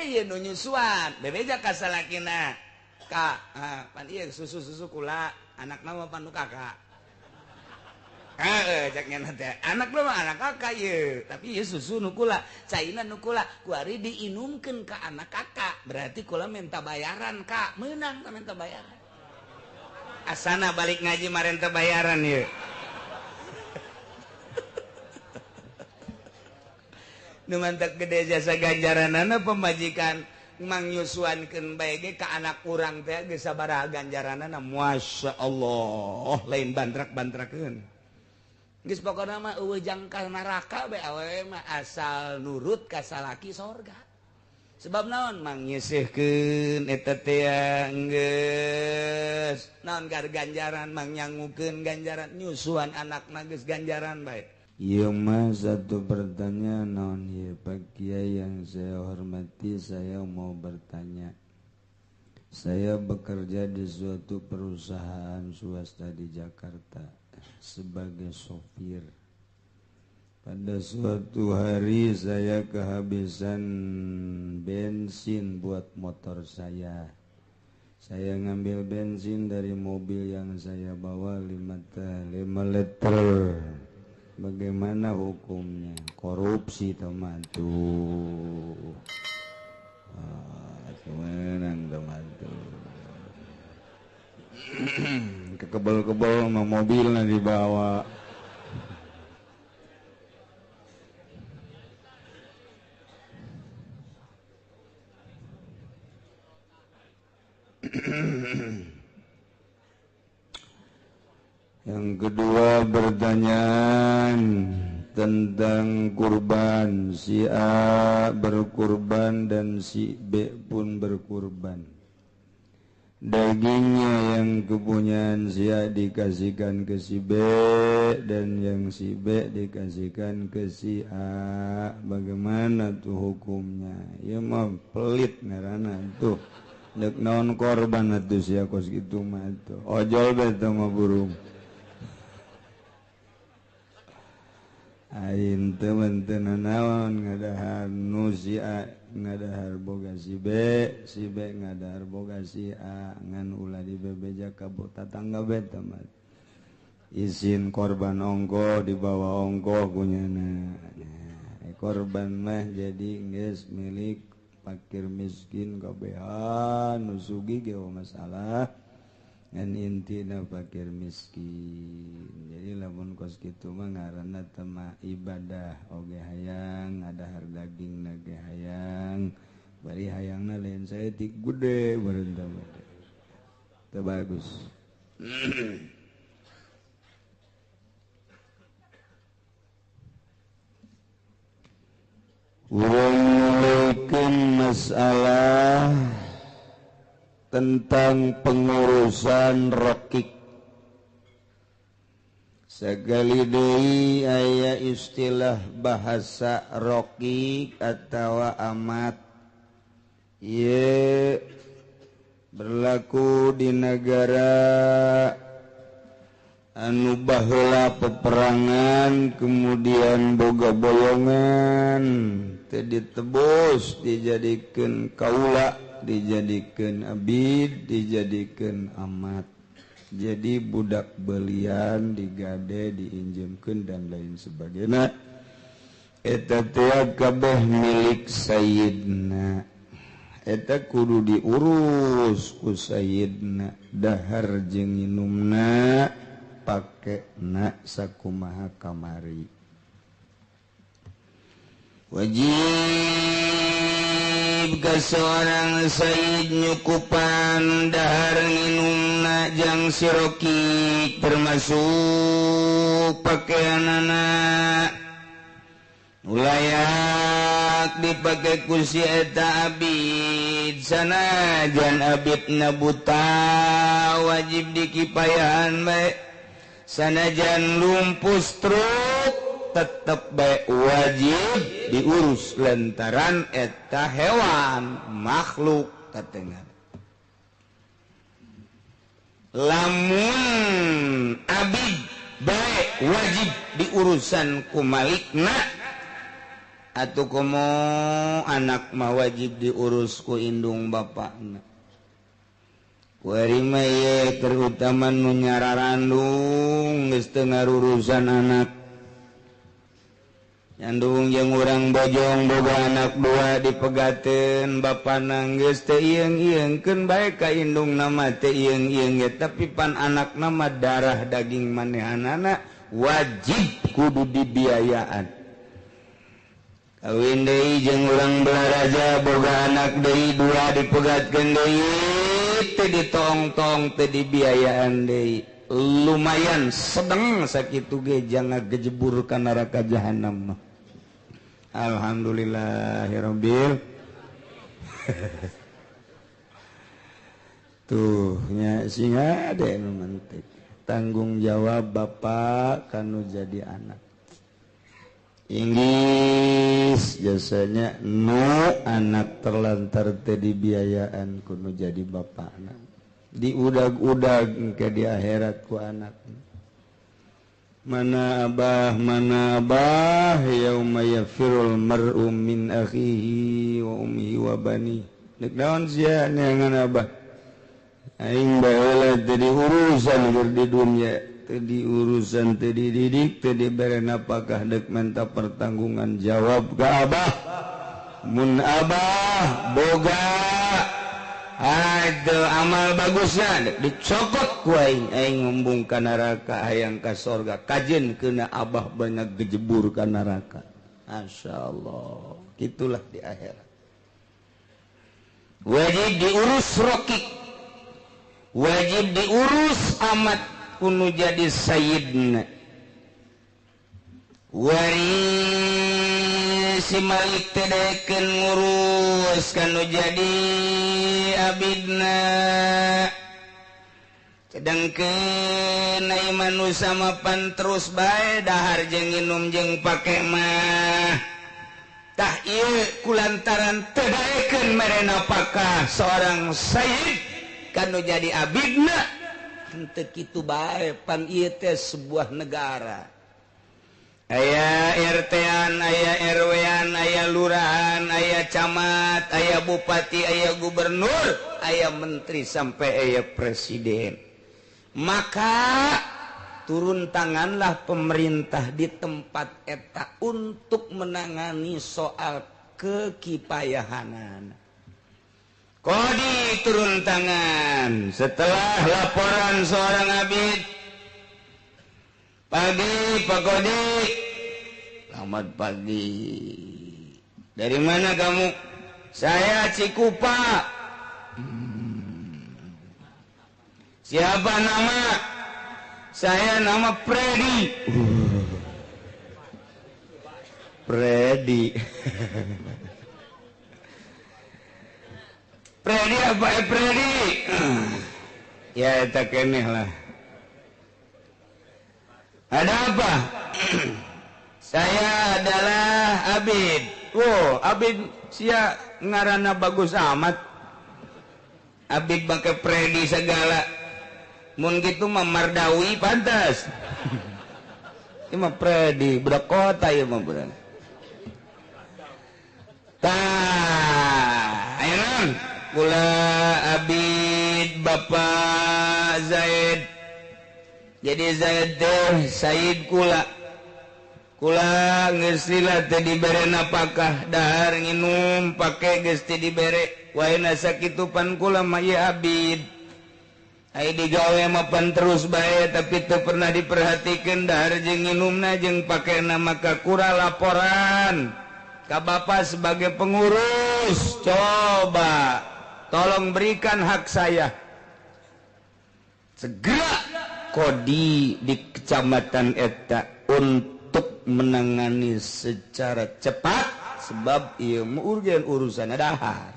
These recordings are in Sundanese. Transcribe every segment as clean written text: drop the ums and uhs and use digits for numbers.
Ieu nu nyusuan bebeja ka salakina ka pan ieu susu-susu kula anakna mah pan nu kakak. Heeh cek nya teh anak mah anak kakak ieu tapi ieu susu nu kula caina nu kula kuari diinumkeun ka anak kakak berarti kula minta bayaran kak meunang teh minta bayaran. Asana balik ngaji marenta bayaran ieu. Nu mantak gede jasa ganjaranana pemajikan mangyusuankeun bae ge ka anak urang teh geus sabaraha ganjaranana Masya Allah lain bantrak-bantrakeun. Geus pokona mah eueuh jangka neraka bae awewe mah asal nurut ka salaki sorga. Sebab naon mangyesehkeun eta teh geus naon gar ganjaran mangyangukeun ganjaran nyusuan anakna geus ganjaran bae. Ieu mah satu pertanyaan naon ieu Pak Kiai yang saya hormati, saya mau bertanya. Saya bekerja di suatu perusahaan swasta di Jakarta sebagai sopir. Pada suatu hari saya kehabisan bensin buat motor saya. Saya ngambil bensin dari mobil yang saya bawa 5 liter. Bagaimana hukumnya? Korupsi teman tuh. Kemenang teman tuh. Kekebel-kebel sama mobilnya dibawa. Yang kedua pertanyaan tentang kurban. Si A berkurban dan si B pun berkurban. Dagingnya yang kepunyaan si A dikasihkan ke si B dan yang si B dikasihkan ke si A. Bagaimana tuh hukumnya? Ya mah pelit ngarana tuh. Dek naon korban atuh sia kos kitu mah tuh. Ojol be teh mah burung. Ain teu menteuna naon ngadahar nu si A ngadahar boga si B, si B ngadahar boga si A, ngan ulah dibebeja ka tatangga be teh mah. Izin korban ongkoh dibawa ongkoh kunyana. Nah, korban mah jadi geus milik fakir miskin kabehan nu sugih ge masalah ngan intina fakir miskin. Jadi lamun kos kitu mah ngaranna teh mah ibadah oge hayang ngadahar daging na ge hayang bari hayangna lain saeutik gede meureun teh mah. Teu bagus. Urang mulikeun masalah tentang pengurusan rokik. Sagali deui aya istilah bahasa rokik atawa amat. Ieu berlaku di negara anu baheula peperangan kemudian boga bolongan teu ditebus dijadikeun kaula, dijadikeun abid, dijadikeun amat. Jadi budak belian digade, diinjemkeun dan lain sebagainya. Eta teh kabeh milik sayyidna. Eta kudu diurus ku sayyidna, dahar jeung minumna pakena sakumaha kamari. Wajib ka seorang sayyid nyukupan dahar nginumna jang sirokik termasuk pakaianana layak dipakai ku si eta abid sanajan abidna buta wajib dikipayahan bae sanajan lumpuh struk tetep bae wajib diurus lantaran eta hewan makhluk katengan. Lamun abid bae wajib diurusan ku malikna, Atuh komo anak mah wajib diurus ku indung bapakna. Kuari mah ieu terutama nu nyararandung geus teu ngarurusan anak. Nyandung jeung urang bojong boga anak dua dipegateun bapana geus teu ieung-ieungkeun bae ka indungna mah teu ieung-ieung ge tapi pan anakna mah darah daging manehanana wajib kudu dibiayaan. Kawin deui jeung urang Balaraja boga anak deui dua dipegatkeun deui teu ditong-tong teu dibiayaan deui. Lumayan sedeng sakitu ge jangan gejebur ka neraka jahanam. Alhamdulillahirabbil. Tuh nya singa ade nu mantik. Tanggung jawab bapak kanu jadi anak. Inggris jasanya nu anak terlantar teh dibiayaan kudu jadi bapakna. Diudag-udag ke di akhirat ku anak. Mana abah yauma yafirul mar'u min akhihi wa ummihi wa bani. Dek naon sia neangan abah? Aing baheula teu diurusan keur di dunya, teu diurusan, teu dididik, teu dibere napakah dek menta pertanggungan jawab ka abah. Mun abah boga aduh amal bagusnya dicokot ku aing, aing ngembung ka neraka hayang ka sorga kajen kena abah banyak gejebur ka neraka. Masyaallah, itulah di akhirat. Wajib diurus rokik, wajib diurus amat kuno jadi sayyidna. Wari si Malik tedekeun ngurus kanu jadi abidna. Sedangkeun ai manusa mapan terus bae dahar jeung nginum jeung pake mah. Tah ieu kulantaran teu daekeun mere napakah seorang sayyid kanu jadi abidna. Henteu kitu bae pan ieu teh sebuah negara. Aya RT-an, aya RW-an, aya lurahan, aya camat, aya bupati, aya gubernur, aya menteri sampai aya presiden. Maka turun tanganlah pemerintah di tempat eta untuk menangani soal kekipayahanan. Kodi turun tangan setelah laporan seorang abid. Pagi Pak Kodi. Selamat pagi. Dari mana kamu? Saya Cikupa. Siapa nama? Saya nama Freddy. Freddy. Freddy apa Freddy? Ya tak keneh lah. Ada apa? Saya adalah Abid. Wow, Abid sia ngarana bagus amat. Abid pakai Freddy segala. Mun gitu mah Mardawi pantas. Ini mah Freddy, budak kota ya mah budak. Tah, ayo non. Kula Abid Bapak Zaid. Jadi Zaid teh Said kula. Kula geus lila teh dibere napakah dahar nginum pake geus teh dibere. Waena sakitu pan kula mah ieu abid. Ai digawe mah pan terus bae tapi teu pernah diperhatikeun dahar jeung nginumna jeung pakena maka kura laporan ka bapa sebagai pengurus. Coba tolong berikan hak saya. Segera Kodi di kecamatan eta untuk menangani secara cepat sebab ieu urgen urusan dahar.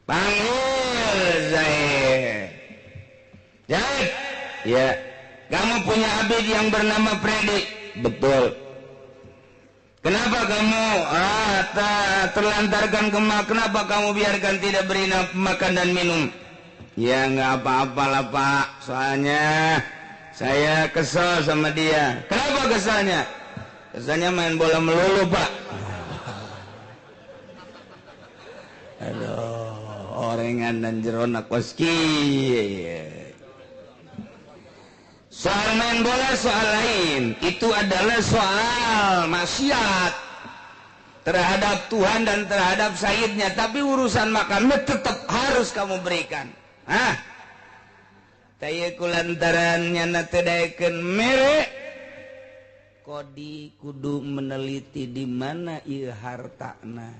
Panggil Zaid. Zaid, ya, kamu punya abid yang bernama Freddy. Betul. Kenapa kamu terlantarkan kemah? Kenapa kamu biarkan tidak beri makan dan minum? Ya nggak apa-apa lah Pak, soalnya saya kesel sama dia. Kenapa keselnya? Kesannya main bola melulu, Pak. Aduh, orengan dan jerona kos kieu. Soal main bola soal lain, itu adalah soal maksiat terhadap Tuhan dan terhadap Sayyidnya. Tapi urusan makannya tetap harus kamu berikan. Hah? Taya kulantaran nyana teu daekeun mere, kodi kudu meneliti di mana ieu hartana.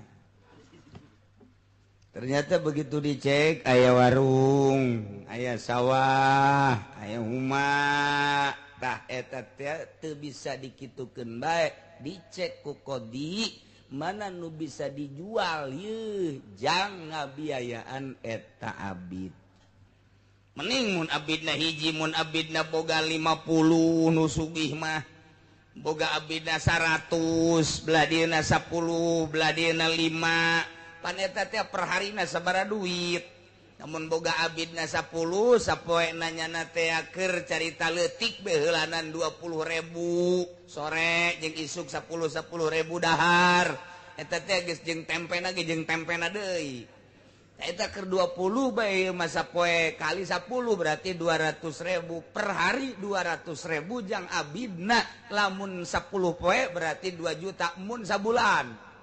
Ternyata begitu dicek aya warung, aya sawah, aya huma. Tah eta teh teu bisa dikitukeun bae, dicek ku kodi mana nu bisa dijual yeuh jang ngabiayaan eta abid. Mending mun abidna hiji, mun abidna boga 50 nu sugih mah. Boga abidna 100, belah dieuna 10, belah dieuna 5. Pan eta teh perharina sabaraha duit. Namun boga abidna 10, sapoena nyana teh keur carita leutik beheulanan 20.000 sore jeung isuk 10 10.000 dahar. Eta teh geus jeung tempena ge jeung tempena deui. Eta keur 20 bae masa poe kali 10 berarti 200.000 per hari, 200.000 jang abidna. Lamun 10 poe berarti 2 juta mun sabulan.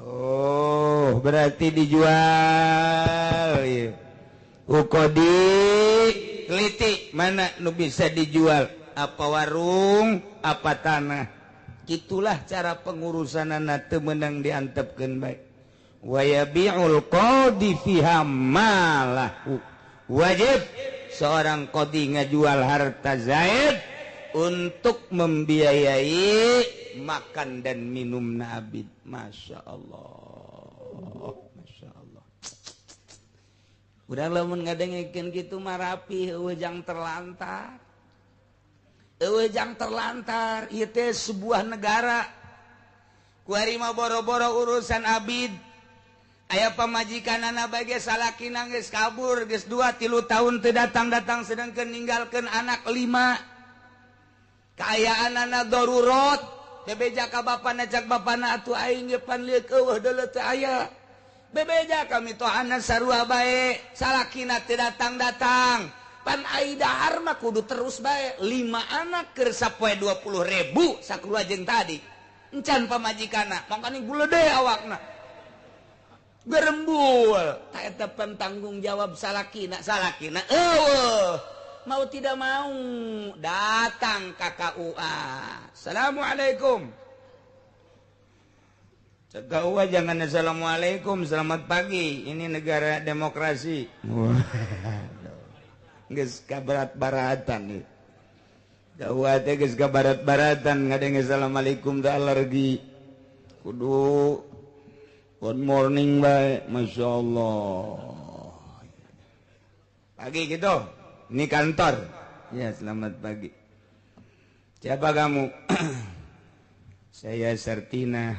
Oh, berarti dijual. Ukodi teliti mana nu bisa dijual, apa warung, apa tanah. Itulah cara pengurusanana teu meunang diantepkeun bae. Wa yabi'ul qadi fiha malahu. Wajib seorang qadi ngajual harta Zaid untuk membiayai makan dan minum abid. Masya Allah, Masya Allah. Udah lamun ngadengekeun kitu mah rapi, eueuh jang terlantar. Eueuh jang terlantar, ieu teh sebuah negara. Kuari mah boro-boro urusan abid. Aya pamajikanana bae ge salakina geus kabur, geus 2-3 tahun teu datang-datang sedangkeun ninggalkeun anak 5. Kaayaan anak darurat, bebeja ka bapana cak bapana atuh aing ge pan lieuk eueuh deuleu teu aya. Bebeja kami tohana sarua bae, salakina teu datang-datang. Pan ai dahar mah kudu terus bae. 5 anak keur sapoe 20.000 sakurua jeung tadi. Encan pamajikana, mangkane gulede awakna. Gerembul, tak eta tanggung jawab salakina, salakina eueuh. Mau tidak mau datang ke KUA. Assalamualaikum. KUA jangan assalamualaikum, selamat pagi. Ini negara demokrasi. Wah, geus kabarat-baratan nih. KUA teh geus kabarat-baratan ngadenge assalamualaikum teh alergi. Kudu good morning bae, Masya Allah. Pagi gitu. Ini kantor. Ya, selamat pagi. Siapa kamu? Saya Sartina.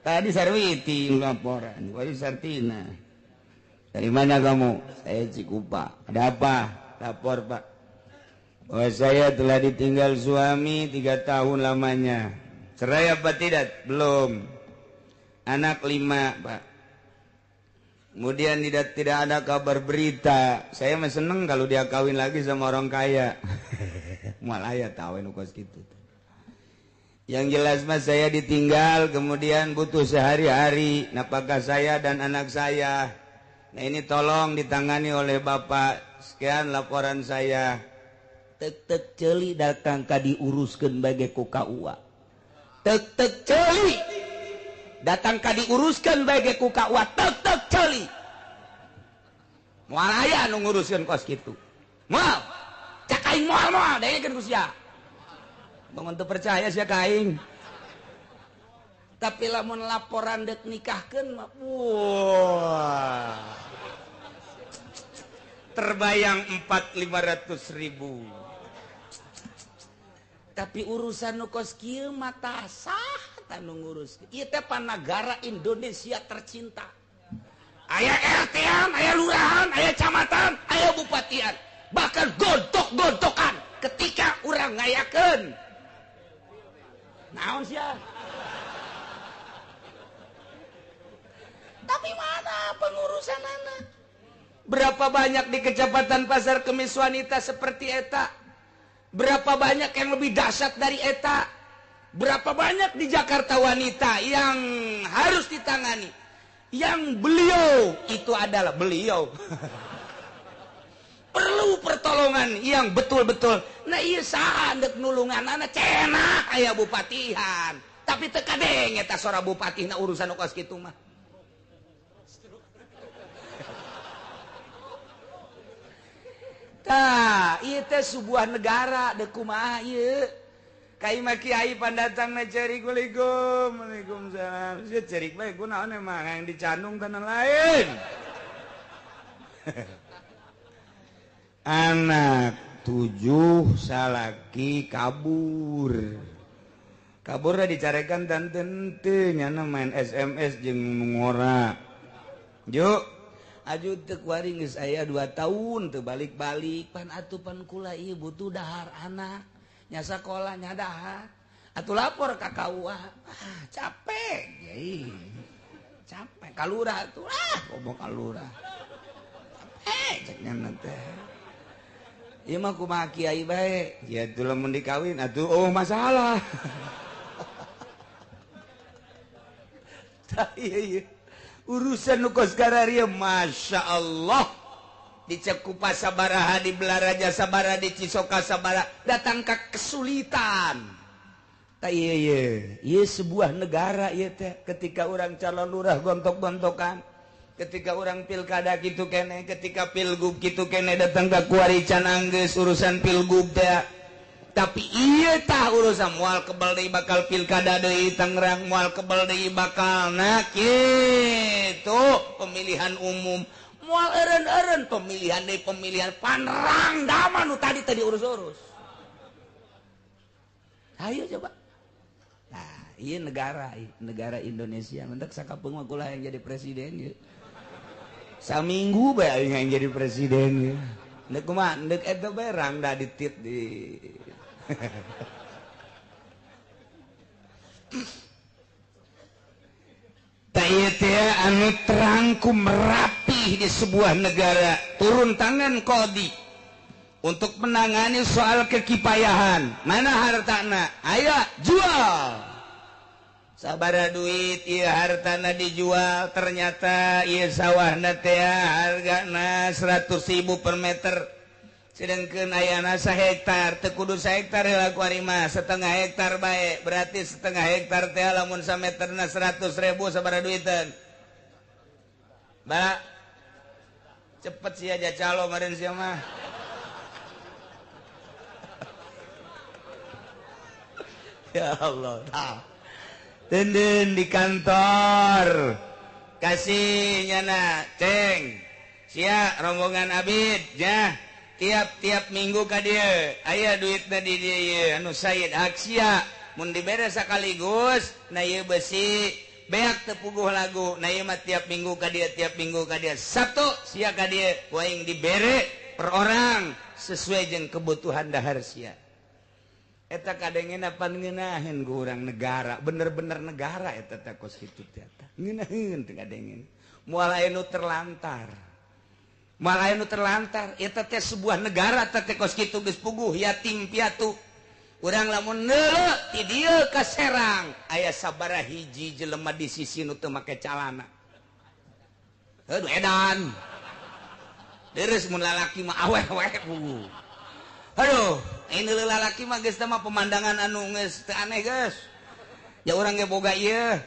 Tadi Sarwiti laporan. Wah, Sartina. Dari mana kamu? Saya Cikupa. Ada apa? Lapor, Pak. Bahwa saya telah ditinggal suami 3 tahun lamanya. Cerai apa tidak? Belum. Anak 5, Pak. Kemudian tidak ada kabar berita. Saya mah seneng kalau dia kawin lagi sama orang kaya. Malah ya tahu kos gitu. Yang jelas mas saya ditinggal, kemudian butuh sehari-hari nafkah saya dan anak saya. Nah ini tolong ditangani oleh bapak. Sekian laporan saya. Tek-tek ceuli datang ka diuruskeun bae ku KUA. Tek-tek ceuli datang ka diuruskeun bae ku KUA. Tek-tek ceuli. Moal aya nu nguruskeun kos kitu. Moal. Cak aing moal-moal dengekeun ku sia. Bangun teu percaya sia ka aing. Tapi lamun laporan dek nikahkeun mah wah. Terbayang 400-500 ribu. Tapi urusan nu kos kieu mah tah sah tah nu ngurus. Ieu teh panagara Indonesia tercinta. Aya RT-an, aya lurahan, aya camatan, aya bupatian, bahkan gontok-gontokan. Ketika urang ngayakeun naon sia? Tapi mana pengurusan anak? Berapa banyak di Kecamatan Pasar Kemis wanita seperti eta? Berapa banyak yang lebih dahsyat dari eta? Berapa banyak di Jakarta wanita yang harus ditangani? Yang beliau itu adalah beliau. Perlu pertolongan yang betul-betul. Nah iya saha deuk nulungan anak cenah aya bupatihan. Tapi teu kadenge eta sora bupatihna urusan nu kos kitu mah. Tah, ieu teh sebuah negara deuk kumaha ieu? Ka imah kiai pandatangna cerik waalaikum, waalaikumsalam. Sia cerik bae kunaon emang yang dicandung tanah lain. Anak 7 salaki kabur. Kabur dah dicarekan dan tente nyana main SMS jeung ngora. Juk aju teu kuari geus aya 2 tahun teu balik-balik pan atuh pan kula ieu butuh dahar anak. Nya sakola nya dahar. Atuh lapor ka KUA. Ah, capek yeuh. Capek ka lurah atuh ah komo ka lurah. Capek cek nyana teh. Ieu mah kumaha kiai bae. Ya atuh lamun dikawin atuh oh masalah. Tah ieu urusan nu kos kararieu Masya Allah. Di Cekupa sabaraha, di Belaraja sabaraha, di Cisoka sabaraha, datang ke kesulitan. Tah ieu ieu sebuah negara ieu teh ketika urang calon lurah gontok-gontokan. Ketika orang pilkada gitu kene, ketika pilgub gitu kene datang ke kuari can anggeus urusan pilgub teh. Tapi iya tah urusan moal kebal deui bakal pilkada deui Tangerang, moal kebal deui bakal nah kitu pemilihan umum, moal eureun-eureun pemilihan deui pemilihan panerang dama nu tadi teh diurus-urus. Ayo coba. Nah, iya negara, negara Indonesia mentek sakapeung mah kula yang jadi presiden ieu. Saminggu bae aing yang jadi presiden ya. Ndek kumaha ndek eta bae rangda ditit di. Tah ieu teh anu terangkum rapih di sebuah negara, turun tangan kodi untuk menangani soal kekipayahan. Mana hartana? Ayo jual. Sabara duit ieu hartana dijual, ternyata ieu sawahna teh hargana 100.000 per meter. Sedangkeun ayana sahektar, teu kudu sahektar heula ku ari mah, setengah hektar bae. Berarti setengah hektar teh lamun sameterna 100.000 sabara duiteun. Ba cepet sia aja calo meureun sia mah. Ya Allah. Tah. Denden di kantor kasih nyana ceng sia rombongan abid jah tiap-tiap minggu ka dieu aya duitna di dieu ieu anu Said Haksia mun dibere sakaligus na ieu besi beak teu puguh lagu na ieu mah tiap minggu ka dieu tiap minggu ka dieu Sabtu sia ka dieu ku aing dibere per orang sesuai jeung kebutuhan dahar sia. Eta kadengena pan ngeunaheun ku urang negara, bener-bener negara eta teh kos kitu teh eta. Ngeunaheun teh kadengen. Moal aya nu terlantar. Moal aya nu terlantar, eta teh sebuah negara teh kos kitu geus puguh yatim piatu. Urang lamun neuleuh ti dieu ka Serang, aya sabaraha hiji jelema di sisi nu teu make calana. Aduh edan. Deres mun lalaki mah awewe puguh. Aduh, ini lalaki mah geus teh mah pemandangan anu geus teu aneh geus. Ya urang ge boga ieu.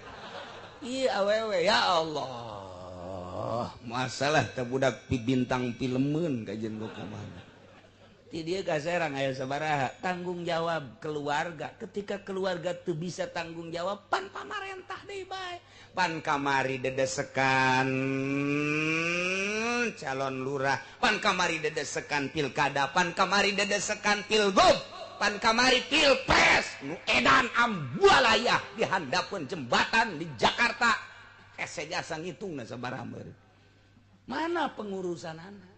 Ieu awewe ya Allah. Masalah teh budak bintang filmeun kajian kumaha. Ti dieu ka Serang aya sabaraha tanggung jawab keluarga. Ketika keluarga teu bisa tanggung jawab pan pamarentah deui bae. Pan kamari dedesekan calon lurah, pan kamari dedesekan pilkada, pan kamari dedesekan pilgub, pan kamari pilpres, nu edan ambualayah di handapeun jembatan di Jakarta. Hese jasa ngitungna sabaraha meureun. Mana pengurusan anak?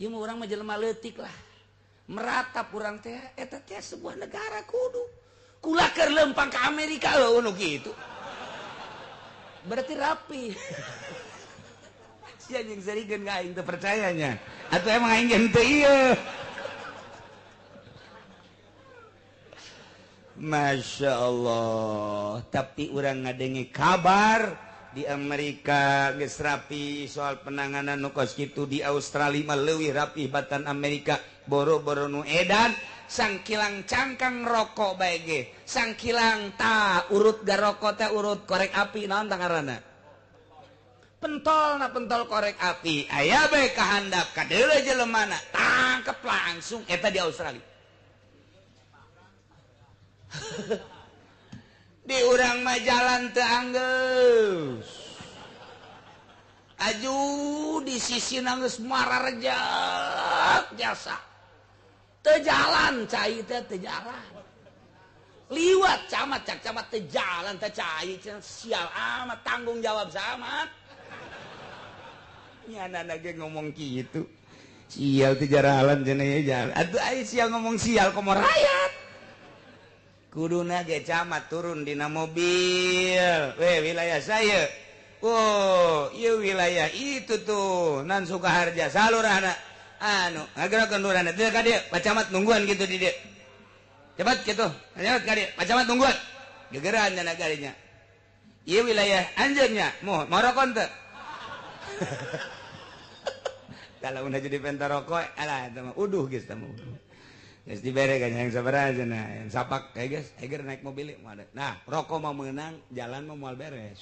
Ieu mah urang mah jelema leutik lah. Meratap urang teh eta teh sebuah negara kudu. Kula keur lempang ka Amerika eueuh nu kitu. Berarti rapi. Sia jeung serikeun ka aing teu percayanya. Atuh emang aing ge henteu ieu. Masya Allah, tapi urang ngadenge kabar di Amerika geus rapi soal penanganan nu kos kitu, di Australia mah leuwih rapi batan Amerika, boro-boro nu edan sangkilang cangkang rokok bae ge, sangkilang ta urut garokok teh urut korek api naon tah ngaranna? Pentol na pentol korek api, aya bae kahandap kadeuleu jelemana, tangkep langsung eta di Australia. Di urang mah jalan teu anggeus. Aju di sisi geus mararejek jasa. Teu jalan cai teh teu jalan. Liwat camat cak camat teu jalan teh cai sial amat tanggung jawab camat. Nyana ge ngomong kitu. Sial teu jalan cenah jalan. Atuh ai sial ngomong sial komo rakyat. Kuduna ge camat turun dina mobil. Weh wilayah saya. Oh, ieu wilayah itu tuh nan Sukaharja salurahna. Anu, ngagerakeun lurahna. Teu ka dieu, Pak Camat nungguan gitu di dieu. Cepat gitu. Cepat ka dieu, Pak Camat nungguan. Gegeran nya nagarinya. Ieu wilayah anjeunnya, moh marokon teu. Kalau udah jadi penta rokok, alah eta mah uduh geus tah mah. Geus dibere kan yang sabaraha cenah, yang sapak kayak geus, eger naik mobil mah ada. Nah, rokok mah meunang, jalan mah moal beres.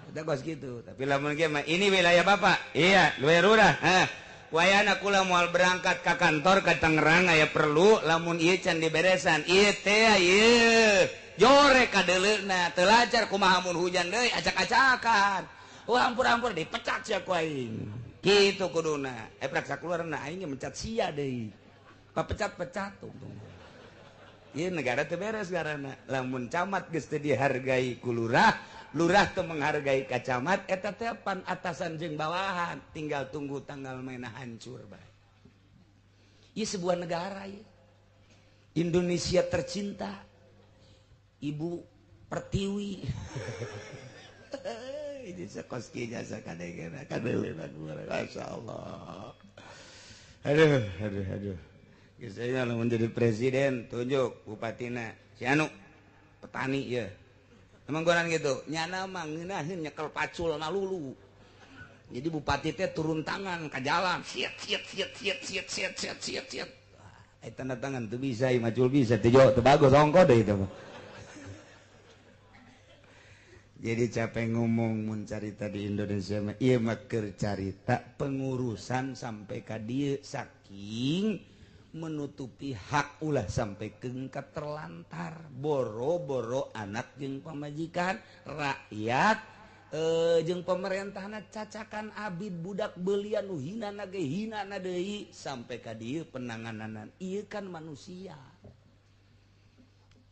Eta kos kitu. Tapi lamun ge mah ini wilayah Bapak. Iya, luar lurah. Hah. Wayana kula moal berangkat ka kantor ka Tangerang aya perlu lamun ieu can diberesan. Ieu teh ieu. Jore ka deuleuna, teu lancar kumaha mun hujan deui acak-acakan. Wah, ampur-ampur dipecat sia ku aing. Kitu kuduna. Praksa keluarna aing ge mencat sia deui. Pecat-pecat tuh. Ieu negara teu beres garana. Lamun camat geus teu dihargai ku lurah, lurah teu menghargai ka camat, eta teh pan atasan jeung bawahan, tinggal tunggu tanggal mainna hancur bae. Ieu sebuah negara ieu. Indonesia tercinta. Ibu Pertiwi. Ini sekos kieu jasa kadengena kadeuleuna masyaallah. Aduh, aduh, aduh. Saya lamun jadi presiden tunjuk bupatina si anu petani ya. Emang goran gitu nyana mah ngeunaheun nyekel pacul lulu. Jadi bupati teh turun tangan ka jalan siet siet siet siet siet siet siet siet siet. Eh tanda tangan teu bisa ieu macul bisa teu teu bagus ongko deui teh. Jadi capek ngomong mun carita di Indonesia mah ieu mah keur carita pengurusan sampai ka dieu saking menutupi hak ulah sampai kengkat terlantar boro-boro anak jeung pamajikan rakyat jeung pemerintahna cacakan abid budak belian nu hina ge hina deui sampai ka dieu penangananan ieu kan manusia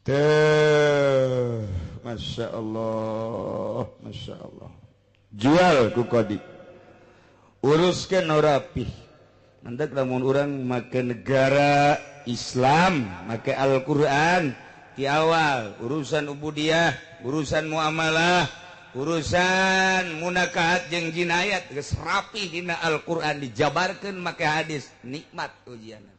teh. Masya Allah, Masya Allah. Jual ku kodi, uruskeun nu rapih. Mantak lamun urang make negara Islam, make Al-Qur'an di awal urusan ubudiyah, urusan muamalah, urusan munakahat jeung jinayat geus rapi dina Al-Qur'an dijabarkeun make hadis, nikmat ujianna.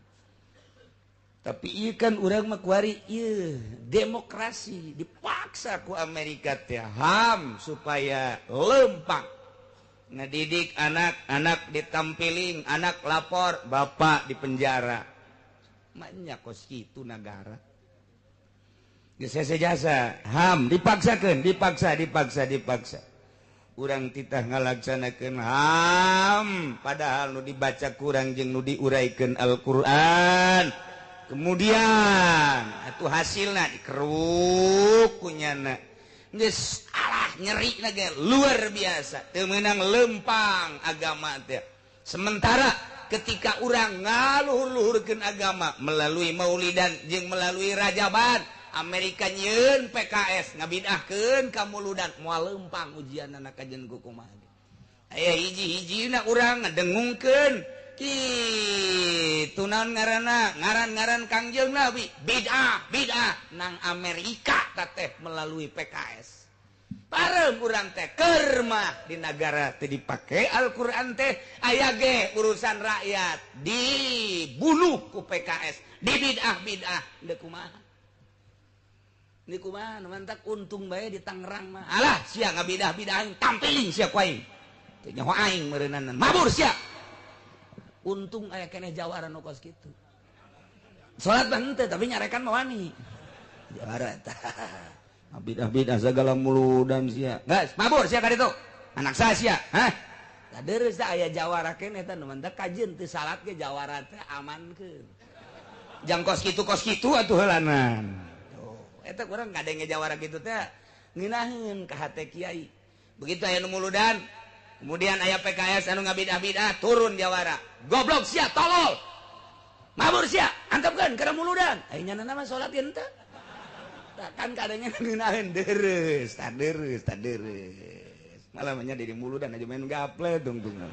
Tapi ieu kan urang mah kuari ieu demokrasi dipaksa ku Amerika teh HAM supaya lempang. Ngedidik anak-anak ditampiling, anak lapor, bapak di penjara. Maknya kos kitu nagara. Geus hese jasa, HAM dipaksakeun, dipaksa, dipaksa, dipaksa. Urang titah ngalaksanakeun HAM, padahal nu dibaca kurang jeung nu diuraikeun Al-Qur'an. Kemudian atuh hasilna dikeruk ku nyana. Geus alah nyeri lagi luar biasa teu meunang lempang agama teh. Sementara ketika urang ngaluhur-luhurkeun agama melalui maulidan jeung melalui rajaban, Amerika nyieun PKS ngabidahkeun ka muludan moal lempang ujianna kajen ku kumaha. Aya hiji-hijina urang ngadengungkeun Kitu naon ngaranna? Ngaran-ngaran Kangjeng Nabi bid'ah, bid'ah nang Amerika teh melalui PKS. Parem urang teh keur mah di negara teh dipake Al-Qur'an teh aya ge urusan rakyat dibunuh ku PKS, di bid'ah bid'ah deuk kumaha? Ini kumaha mantak untung bae di Tangerang mah. Alah sia ngabidah-bidahan tampiling sia ku aing. Teu nyaho aing meureunan mabur sia. Untung aya keneh jawara nu kos kitu. Salat mah henteu tapi nyarekan mah wani. Jawara eta. Bidah-bidah segala muludan sia. Geus mabur sia ka ditu. Anak saha sia? Hah? Da deureuh aya jawara keneh eta nu mantak kajeun teu salat ge jawara teh amankeun. Jang kos kitu atuh heulanan. Eta kurang ngadenge jawara gitu teh ngeunaheun ka hate kiai. Begitu aya nu muludan, kemudian aya PKS anu ngabidah-bidah turun jawara. Goblok sia, tolol. Mabur sia, antepkeun kana muludan. Aya nyana mah salat ieu teh. Kan kadangnya ngeunaheun deureuh, tah deureuh, tah deureuh. Malah nya di muludan aja main gaple tungtungan.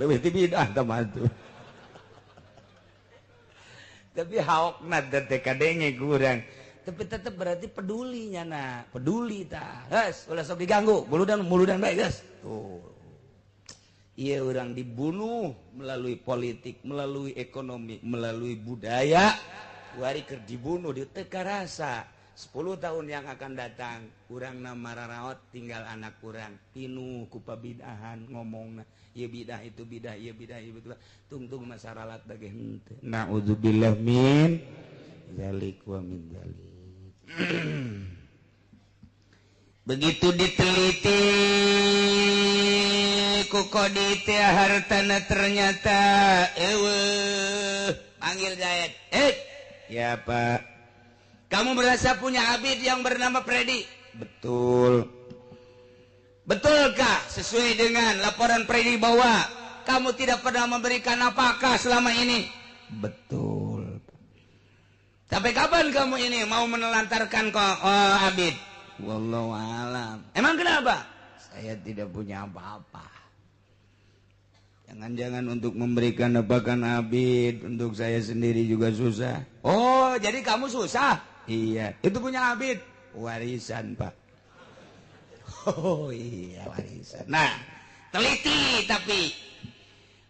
Leuwih ti bidah tah mah tuh. Tapi haokna teh kadenge kurang. Tapi tetap berarti pedulinya nah, peduli tah. Geus, ulah sok diganggu, muludan bae geus. Tuh. Ieu urang dibunuh melalui politik, melalui ekonomi, melalui budaya. Wari keur dibunuh di teu karasa. 10 tahun yang akan datang, urangna mararaot tinggal anak urang pinuh ku pabidahan ngomongna. Ieu bidah itu bidah, ieu bidah ieu bidah. Tungtung masaralat bage henteu. Naudzubillah min dzalik wa min dzalik. Begitu diteliti ku kodi teh hartana ternyata eueuh. Panggil Zaid. Ya Pak. Kamu merasa punya abid yang bernama Freddy? Betul. Betulkah sesuai dengan laporan Freddy bahwa kamu tidak pernah memberikan apakah selama ini? Betul. Sampai kapan kamu ini mau menelantarkan kok abid? Wallahu alam. Emang kenapa? Saya tidak punya apa-apa. Jangan-jangan untuk memberikan apakan abid, untuk saya sendiri juga susah. Oh, jadi kamu susah? Iya. Itu punya abid? Warisan, Pak. Oh iya, warisan. Nah, teliti tapi.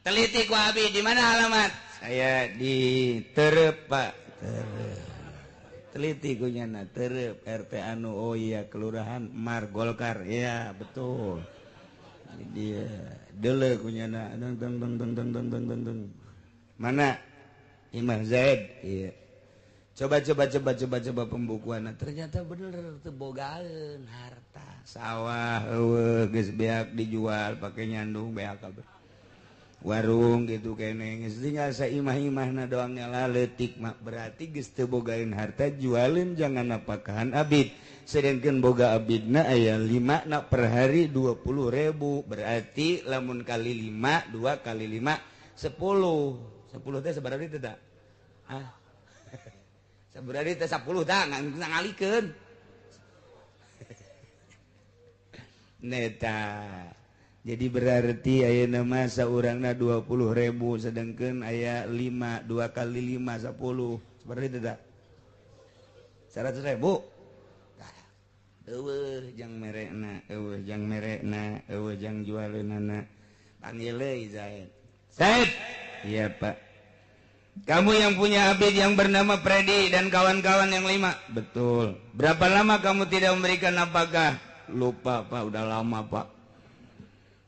Teliti ku abid, di mana alamat? Saya di Terep, Pak. Terep. Teliti ku nyana Terep RT anu, oh iya, kelurahan Mar Golkar. Iya, betul. Dia dele ku nyana deng deng deng deng deng deng deng deng. Mana? Imam Zaid. Iya. Coba coba coba coba coba pembukuan. Ternyata bener teu bogaeun harta. Sawah eueuh geus beak dijual pake nyandung beak kabeh. Warung gitu kene geus tinggal saimah-imahna doang nyala leutik mah berarti geus teu bogaeun harta jualin jangan napakahan abid. Sedangkan boga abidna aya 5 na per hari 20.000 berarti lamun kali 5 2 kali 5 10. 10 teh sabaraha teh da? Ah. Sabaraha teh 10 tah ngalikeun. Neta. Jadi berarti ayeuna mah saurangna 20.000 sedangkan aya 5 2 kali 5 10. Sabaraha teh da? 100.000. Eueuh jang merekna, eueuh jang merekna, eueuh jang jualeunana. Panggil deui Zaid. Zaid. Iya, Pak. Kamu yang punya abid yang bernama Freddy dan kawan-kawan yang 5. Betul. Berapa lama kamu tidak memberikan nafkah? Lupa, Pak, udah lama, Pak.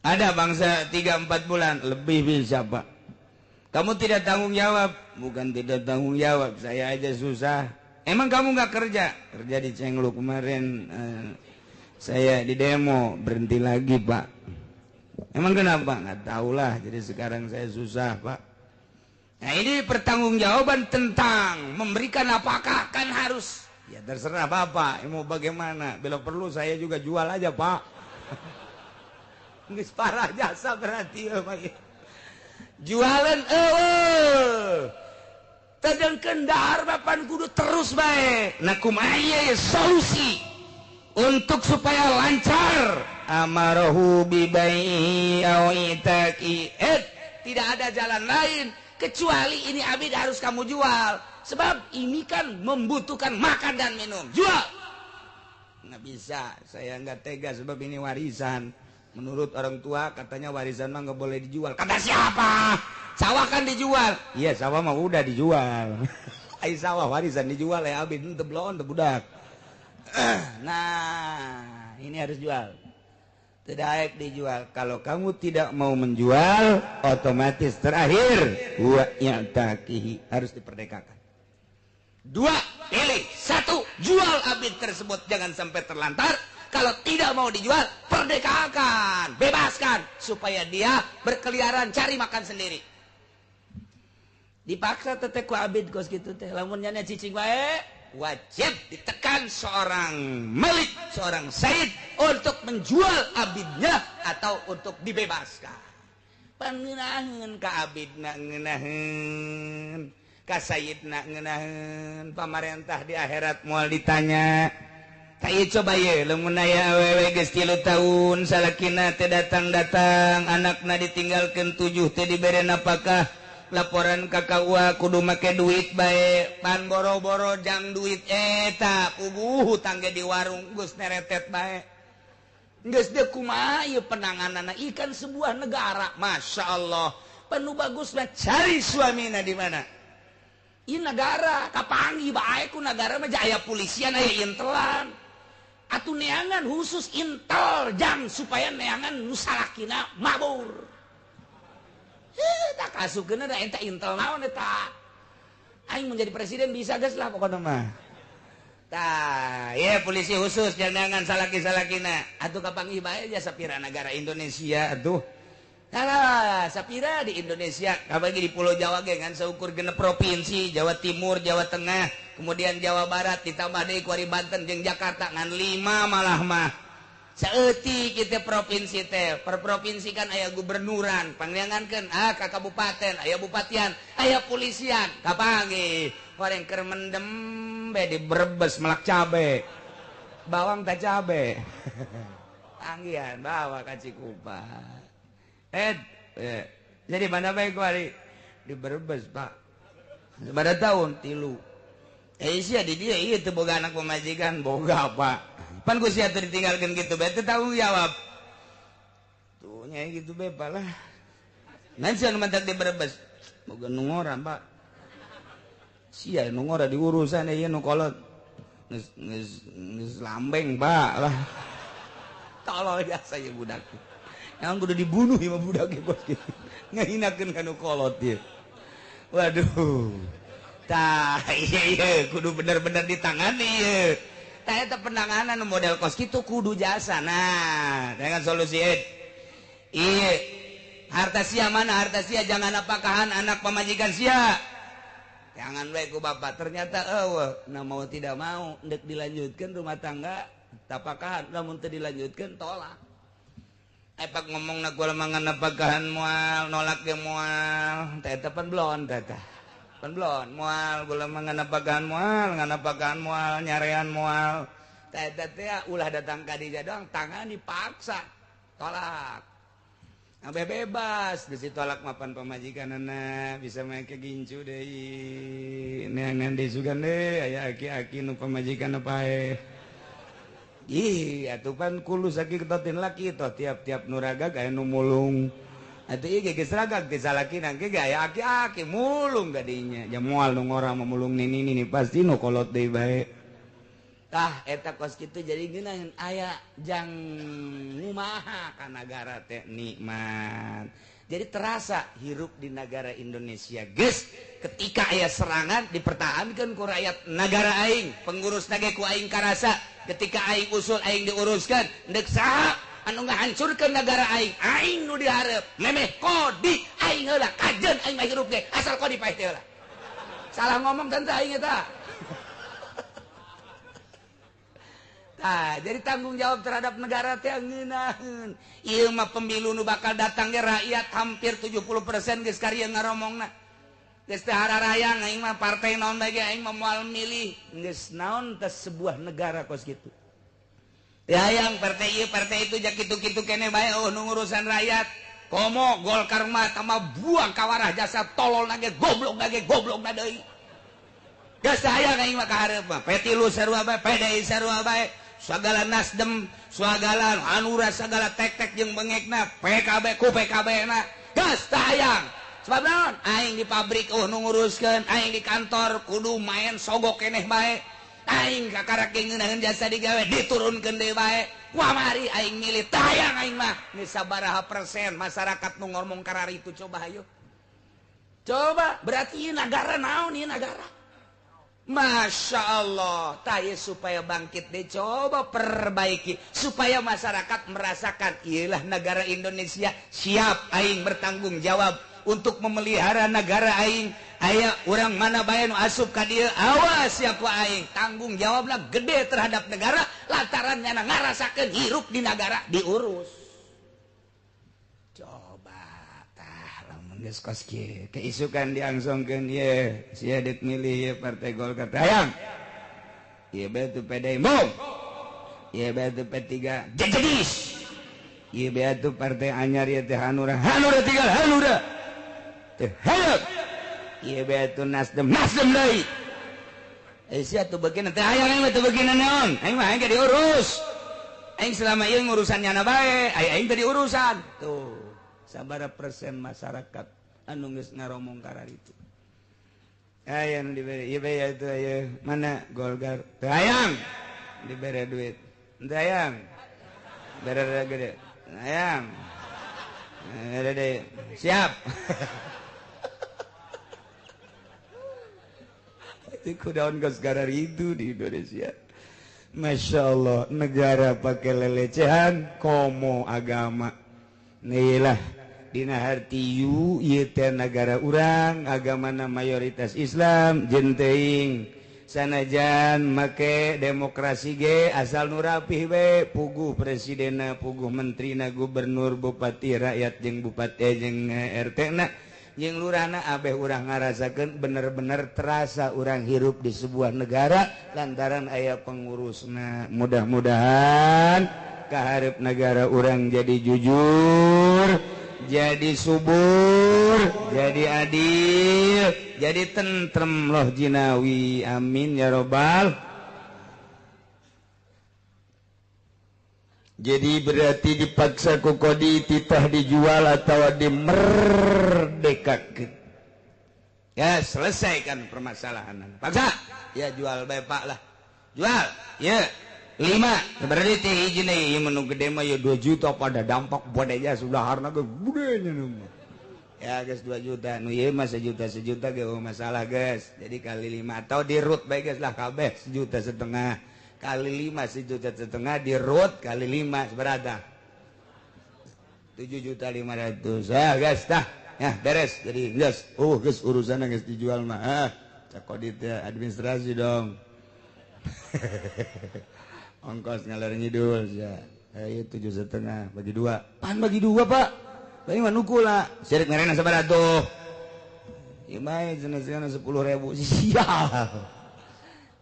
Ada bangsa 3-4 bulan, lebih bisa, Pak. Kamu tidak tanggung jawab. Bukan tidak tanggung jawab, saya aja susah. Emang kamu nggak kerja? Kerja di Cenglu kemarin, saya di demo, berhenti lagi, Pak. Emang kenapa? Nggak tahu lah, jadi sekarang saya susah, Pak. Nah ini pertanggungjawaban tentang memberikan apakah kan harus. Ya terserah Bapak, mau bagaimana. Bila perlu saya juga jual aja, Pak. Nggak parah jasa berarti ya, Pak. Jualan tadengkeun dahar bapan kudu terus bae. Nah kumaha ya solusi untuk supaya lancar? Amarahu bi bai'i au itaqi. Tidak ada jalan lain kecuali ini abid harus kamu jual. Sebab ini kan membutuhkan makan dan minum. Jual. Nggak bisa, saya nggak tega sebab ini warisan. Menurut orang tua katanya warisan mah nggak boleh dijual. Kata siapa? Sawah kan dijual. Iya, sawah mah udah dijual. Ai sawah warisan dijual ya abid teu bloon teu budak. Nah, ini harus jual. Tidak dijual. Kalau kamu tidak mau menjual, otomatis terakhir wa ya'taqihi, harus diperdekakan. Dua, pilih. Satu, jual abid tersebut, jangan sampai terlantar. Kalau tidak mau dijual, perdekakan, bebaskan supaya dia berkeliaran cari makan sendiri. Dipaksa teteh ku abid kos kitu teh. Lamun nya cicing wae, wajib ditekan seorang malik, seorang sayyid untuk menjual abidnya atau untuk dibebaskan. Pangenaheun ka abidna ngeunaheun, ka sayyidna ngeunaheun, pamarentah di akhirat moal ditanya. Tah ieu coba ye, lamun aya awewe geus 3 tahun salakina teh datang-datang, anakna ditinggalkeun 7 teh dibere napakah. Laporan ka KUA kudu make duit bae, pan boro-boro jang duit eta puguh hutang ge di warung geus neretet bae. Geus deuk kumaha ieu penangananna ikan sebuah negara, Masya Allah. Panu bagusna cari suamina di mana? Ieu negara kapanggih bae ku negara mah aya polisian aya intelan. Atuh neangan khusus intel jang supaya neangan nu salakina mabur. Tak asupkeun da eta intel naon eta. Aing menjadi presiden bisa geus lah pokona mah. Tah, ieu polisi khusus jangan salaki-salakina. Atuh kapanggih bae jasa sapira negara Indonesia atuh. Halah, sapira di Indonesia, kabagi di Pulau Jawa ge ngan saukur genep provinsi, Jawa Timur, Jawa Tengah, kemudian Jawa Barat ditambah deui ku ari Banten jeung Jakarta ngan 5 malah mah. Saeutik kita provinsi teh, per provinsi kan aya gubernuran, pangneangankeun ka kabupaten, aya bupatian, aya polisian, kapanggih. Horeng keur mendem be di Brebes melak cabe. Bawang teh cabe. Panggihan bawa ka Cikupa. Jadi mana bae ku ari di Brebes, Pak. Sabaraha tahun? 3. Sia di dieu ieu teu boga anak pamajikan, boga, Pak. Pan ku sia teu ditinggalkeun kitu bae teu tanggung jawab. Tuh nya kitu bae Pak lah. Nan sia nu mantak di Brebes. Boga nu ngora, Pak. Sia nu ngora diurusan ieu nu kolot. Geus geus geus lambeng, Pak lah. Tolol biasa ieu budak. Yang kudu dibunuh ieu mah budak ieu bos kitu. Ngahinakeun ka nu kolot ieu. Waduh. Tah ieu kudu bener-bener ditangani ieu. Tah eta penanganan model kos kitu kudu jasa. Nah, dengan solusi ieu harta sia mana harta sia jangan apakahan anak pamajikan sia. Jangan bae ku bapak ternyata eueuh, nah mau tidak mau ndek dilanjutkeun rumah tangga tapakahan lamun teu dilanjutkeun tolak. Epak ngomongna gua mangan apakahan moal nolak ge moal teh eta pan blon teh eta. Pan blon moal gula mangan apakahan moal ngan apakahan moal nyarean moal teh eta teh ulah datang ka dieu doang tangan dipaksa tolak. Sampai bebas geus ditolak mapan pamajikanana bisa make gincu deui neangan deui sugan deui aya aki-aki nu pamajikan paeh. Ih atuh pan kulus aki ketotin laki toh tiap-tiap nu ragag aya nu mulung. Atuh ieu ge geus ragag teh salakina ge aya aki-aki mulung gadinya. Ja moal nu ngora mah mulung nini nini pasti nu kolot deui bae. Tah eta kos kitu jadi ngeunaheun aya jang ngumaha ka nagara teh nikmat. Jadi terasa hirup di negara Indonesia geus ketika aya serangan dipertahankan ku rakyat nagara aing, pengurus nage ku aing karasa ketika aing usul aing diuruskan ndek saha anu ngahancurkeun nagara aing, aing nu dihareup memeh kodi aing heula kajeun aing mah hirup ge asal kodi paeh teh heula. Salah ngomong tante aing eta. Nah, jadi tanggung jawab terhadap negara teh ngeunaheun. Ieu mah pemilu nu bakal datang ge rakyat hampir 70% geus karya ngaromongna. Geus teh hararayang aing mah partai naon bae ge aing mah moal milih. Geus naon teh sebuah negara kos kitu. Teh hayang partai ieu partai itu ja kitu-kitu keneh bae oh nu ngurusan rakyat. Komo Golkar mah tambah buang kawarah jasa tolol nage goblok nage goblok na deui. Geus hayang aing mah ka hareup mah. P3 sarua bae, PDI sarua bae, sagala Nasdem, sagala Hanura, sagala tek-tek jeung bengekna, PKB ku PKB na. Geus teu hayang. Sebab naon? Aing di pabrik nu nguruskeun, aing di kantor kudu main sogok keneh bae. Aing kakarak ngeunaheun jasa digawe diturunkeun deui bae. Kuamari aing milih teu hayang aing mah. Geus sabaraha persen masyarakat nu ngomong kararitu coba hayu. Coba berarti ieu nagara naon ieu nagara? Masya Allah, tah supaya bangkit deh coba perbaiki supaya masyarakat merasakan iyalah negara Indonesia siap aing bertanggung jawab untuk memelihara negara aing. Aya urang mana bae nu asup ka dieu awas ya ku aing tanggung jawabna gede terhadap negara lantaran nyana ngarasakeun hirup di negara diurus. Coba tah lamun geus kos kieu keisukan diangsongkeun ye sia deuk milih ye partai Golkar hayang ieu bae teu PDI mong ieu bae teu P3 jejedis ieu bae teu partai anyar ieu teh Hanura Hanura tinggal Hanura teh hayang ieu bae teu Nasdem Nasdem deui sia teu beukina teh hayang aing mah teu beukina naon aing mah aing diurus aing selama ieu ngurusan nyana bae aing teh diurusan tuh sabara persen masyarakat anu geus ngaromong kararitu aya nu dibere ieu bae atuh aya mana Golkar teu hayang dibere duit teu hayang bere gede hayang bere deui siap. Itu kudaon geus kararitu di Indonesia. Masya Allah, negara pakai lelecehan komo agama. Nih lah dina hartiu ieu teh nagara urang agamana mayoritas Islam jeung teuing sanajan make demokrasi ge asal nu rapih we puguh presidenna puguh menterina gubernur bupati rakyat jeung bupati jeung RT na jeung lurahna abeh urang ngarasakeun bener-bener terasa urang hirup di sebuah negara lantaran aya pengurusna. Mudah-mudahan kaharep negara urang jadi jujur, jadi subur, jadi adil, jadi tentrem loh jinawi. Amin ya robbal. Jadi berarti dipaksa ku kodi titah dijual atau dimerdekakan. Ya selesaikan permasalahan. Paksa ya jual bae Pak lah. Jual ya 5 berarti teh hiji deui ieu menu gede mah ya 2 juta pada dampak bodenya sudah harna ge gedenya nu. Ya geus 2 juta nu ieu mah sejuta sejuta ge masalah geus. Jadi kali 5 atau dirut bae geus lah kabeh 1,5 juta. Kali 5 1,5 juta dirut kali 5 seberapa? 7.500.000. Ya geus tah. Ya beres. Jadi geus. Oh geus urusanna geus dijual mah. Ah, cak kodit ya administrasi dong. Ongkos ngalir ngidul ya. Eh 7,5 bagi 2. Pan bagi 2, Pak. Bagi mah nukul lah. Sirik merena sabaraha tuh? Ieu mah cenah-cenah 10.000. Sial.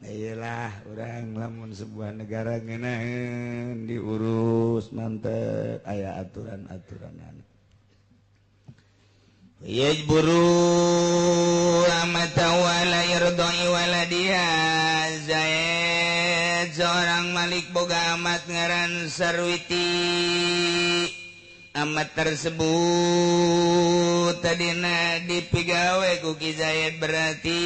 Nah iyalah urang lamun sebuah negara ngeunaheun diurus mantep aya aturan-aturanan. Yajburu amata wala yardai waladiha. Zaid seorang malik boga amat ngaran Sarwiti. Amat tersebut tadina dipigawe ku Ki Zaid berarti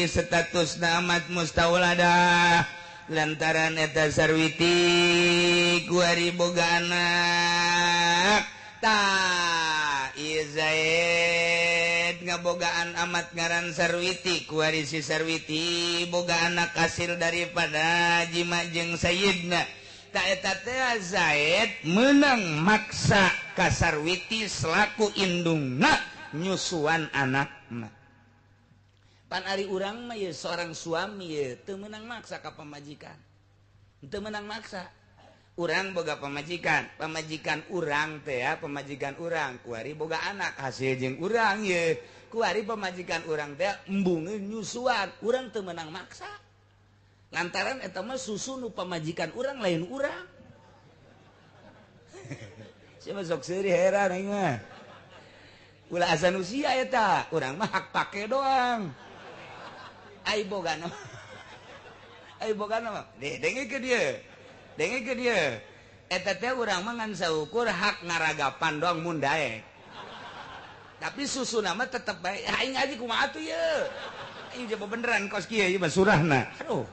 status amat mustaulada lantaran eta Sarwiti kuari boga anak. Tah ieu Zaid ngabogaan amat ngaran Sarwiti kuari si Sarwiti boga anak hasil daripada jima jeung Sayyidna. Ta eta teh Zaid menang maksa ka Sarwiti selaku indungna nyusuan anakna. Pan ari urang mah ye seorang suami ye teu meunang maksa ka pamajikan. Teu meunang maksa. Urang boga pamajikan, pamajikan urang teh ya, pamajikan urang kuari boga anak hasil jeung urang ye. Kuari pamajikan urang teh embungeun nyusuan, urang teu meunang maksa. Lantaran eta mah susu nu pamajikan urang lain urang. Sia mah sok seuri heran aing mah. Ulah asa nu sia eta, urang mah hak pake doang. Ai boga mah. Ai boga mah. Denge ke dia. Denge ke dia. Eta teh urang mah ngan saukur hak ngaragapan doang mun daek. Tapi susu nama tetep bae. Aing ngaji kumaha atuh ye. Aing jaba beneran kos kieu ieu mah surahna. Aduh.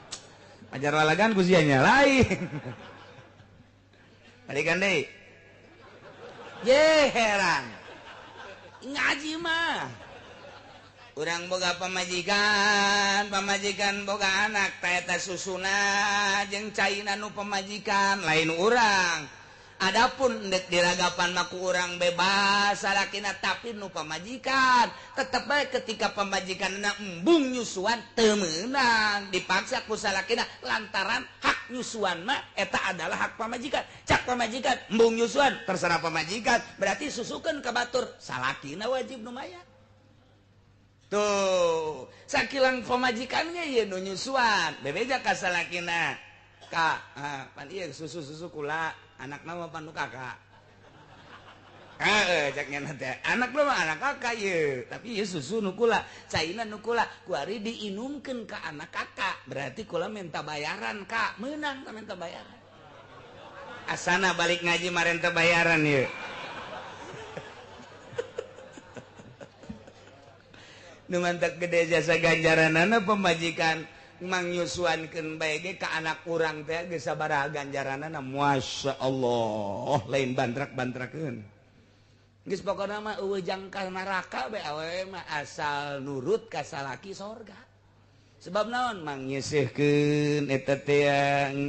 Ajar lalagan ku sia nya lain. Balikan deui. Ye heran. Ngaji mah. Urang boga pamajikan, pamajikan boga anak, ta eta susuna jeung caina nu pamajikan lain urang. Adapun dek diragapan mah ku urang bebas salakina tapi nu pamajikan tetep bae ketika pamajikanna embung nyusuan teu meunang dipaksa ku salakina lantaran hak nyusuan mah eta adalah hak pamajikan. Cak pamajikan embung nyusuan terserah pamajikan, berarti susukeun ka batur salakina wajib nu mayar. Tuh, sakilang pamajikannya ieu nu nyusuan, bebeja ka salakina. Ka, pan ieu susu-susu kula, anakna mah pan nu kakak. Heeh, cek nya teh. Anak mah anak kakak ieu, tapi ieu susu nu kula, caina nu kula, kuari diinumkeun ka anak kakak. Berarti kula minta bayaran, Kak. Meunang tah minta bayaran. Asana balik ngaji marenta bayaran ieu. Nu mantak gede jasa ganjaranana pemajikan mangyusuankeun bae ge ka anak urang teh geus sabaraha ganjaranana, Masya Allah, lain bantrak-bantrakeun. Geus pokona mah eueuh jangka neraka bae awewe mah asal nurut ka salaki sorga. Sebab naon mangyeuseurkeun eta teh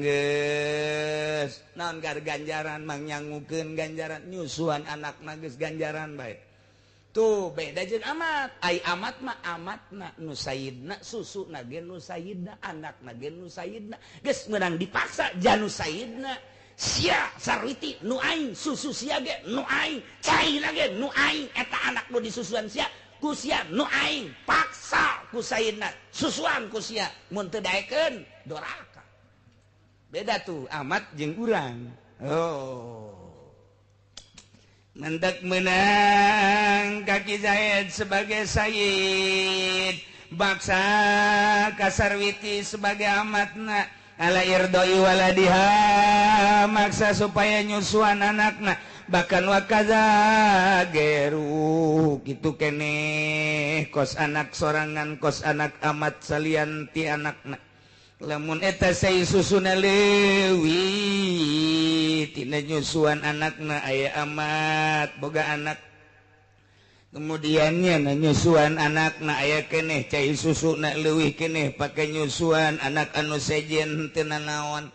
geus naon gar ganjaran mangyangukeun ganjaran nyusuan anakna geus ganjaran bae. Tuh beda jeung amat. Ai amat mah amatna nu sayidna susuna ge nu sayidna anakna ge nu sayidna geus meunang dipaksa janu sayidna sia sarwiti nu aing susu sia ge nu aing caina ge nu aing eta anak nu disusuan sia ku sia nu aing paksa ku sayidna susuan ku sia mun teu daekeun doraka. Beda tuh amat jeung urang. Oh. Mendak menang kaki Zaid sebagai Sayyid, baksa kasarwiti sebagai amatna, ala irdoi waladiha maksa supaya nyusuan anakna, bahkan wakaza geru gitu keneh kos anak sorangan kos anak amat salian ti anakna. Lamun eta sai susuna leuwih tina nyusuan anakna aya amat boga anak, kemudiannya na nyusuan anakna aya keneh cai susuna leuwih keneh pake nyusuan anak anu sejen teu nanaon.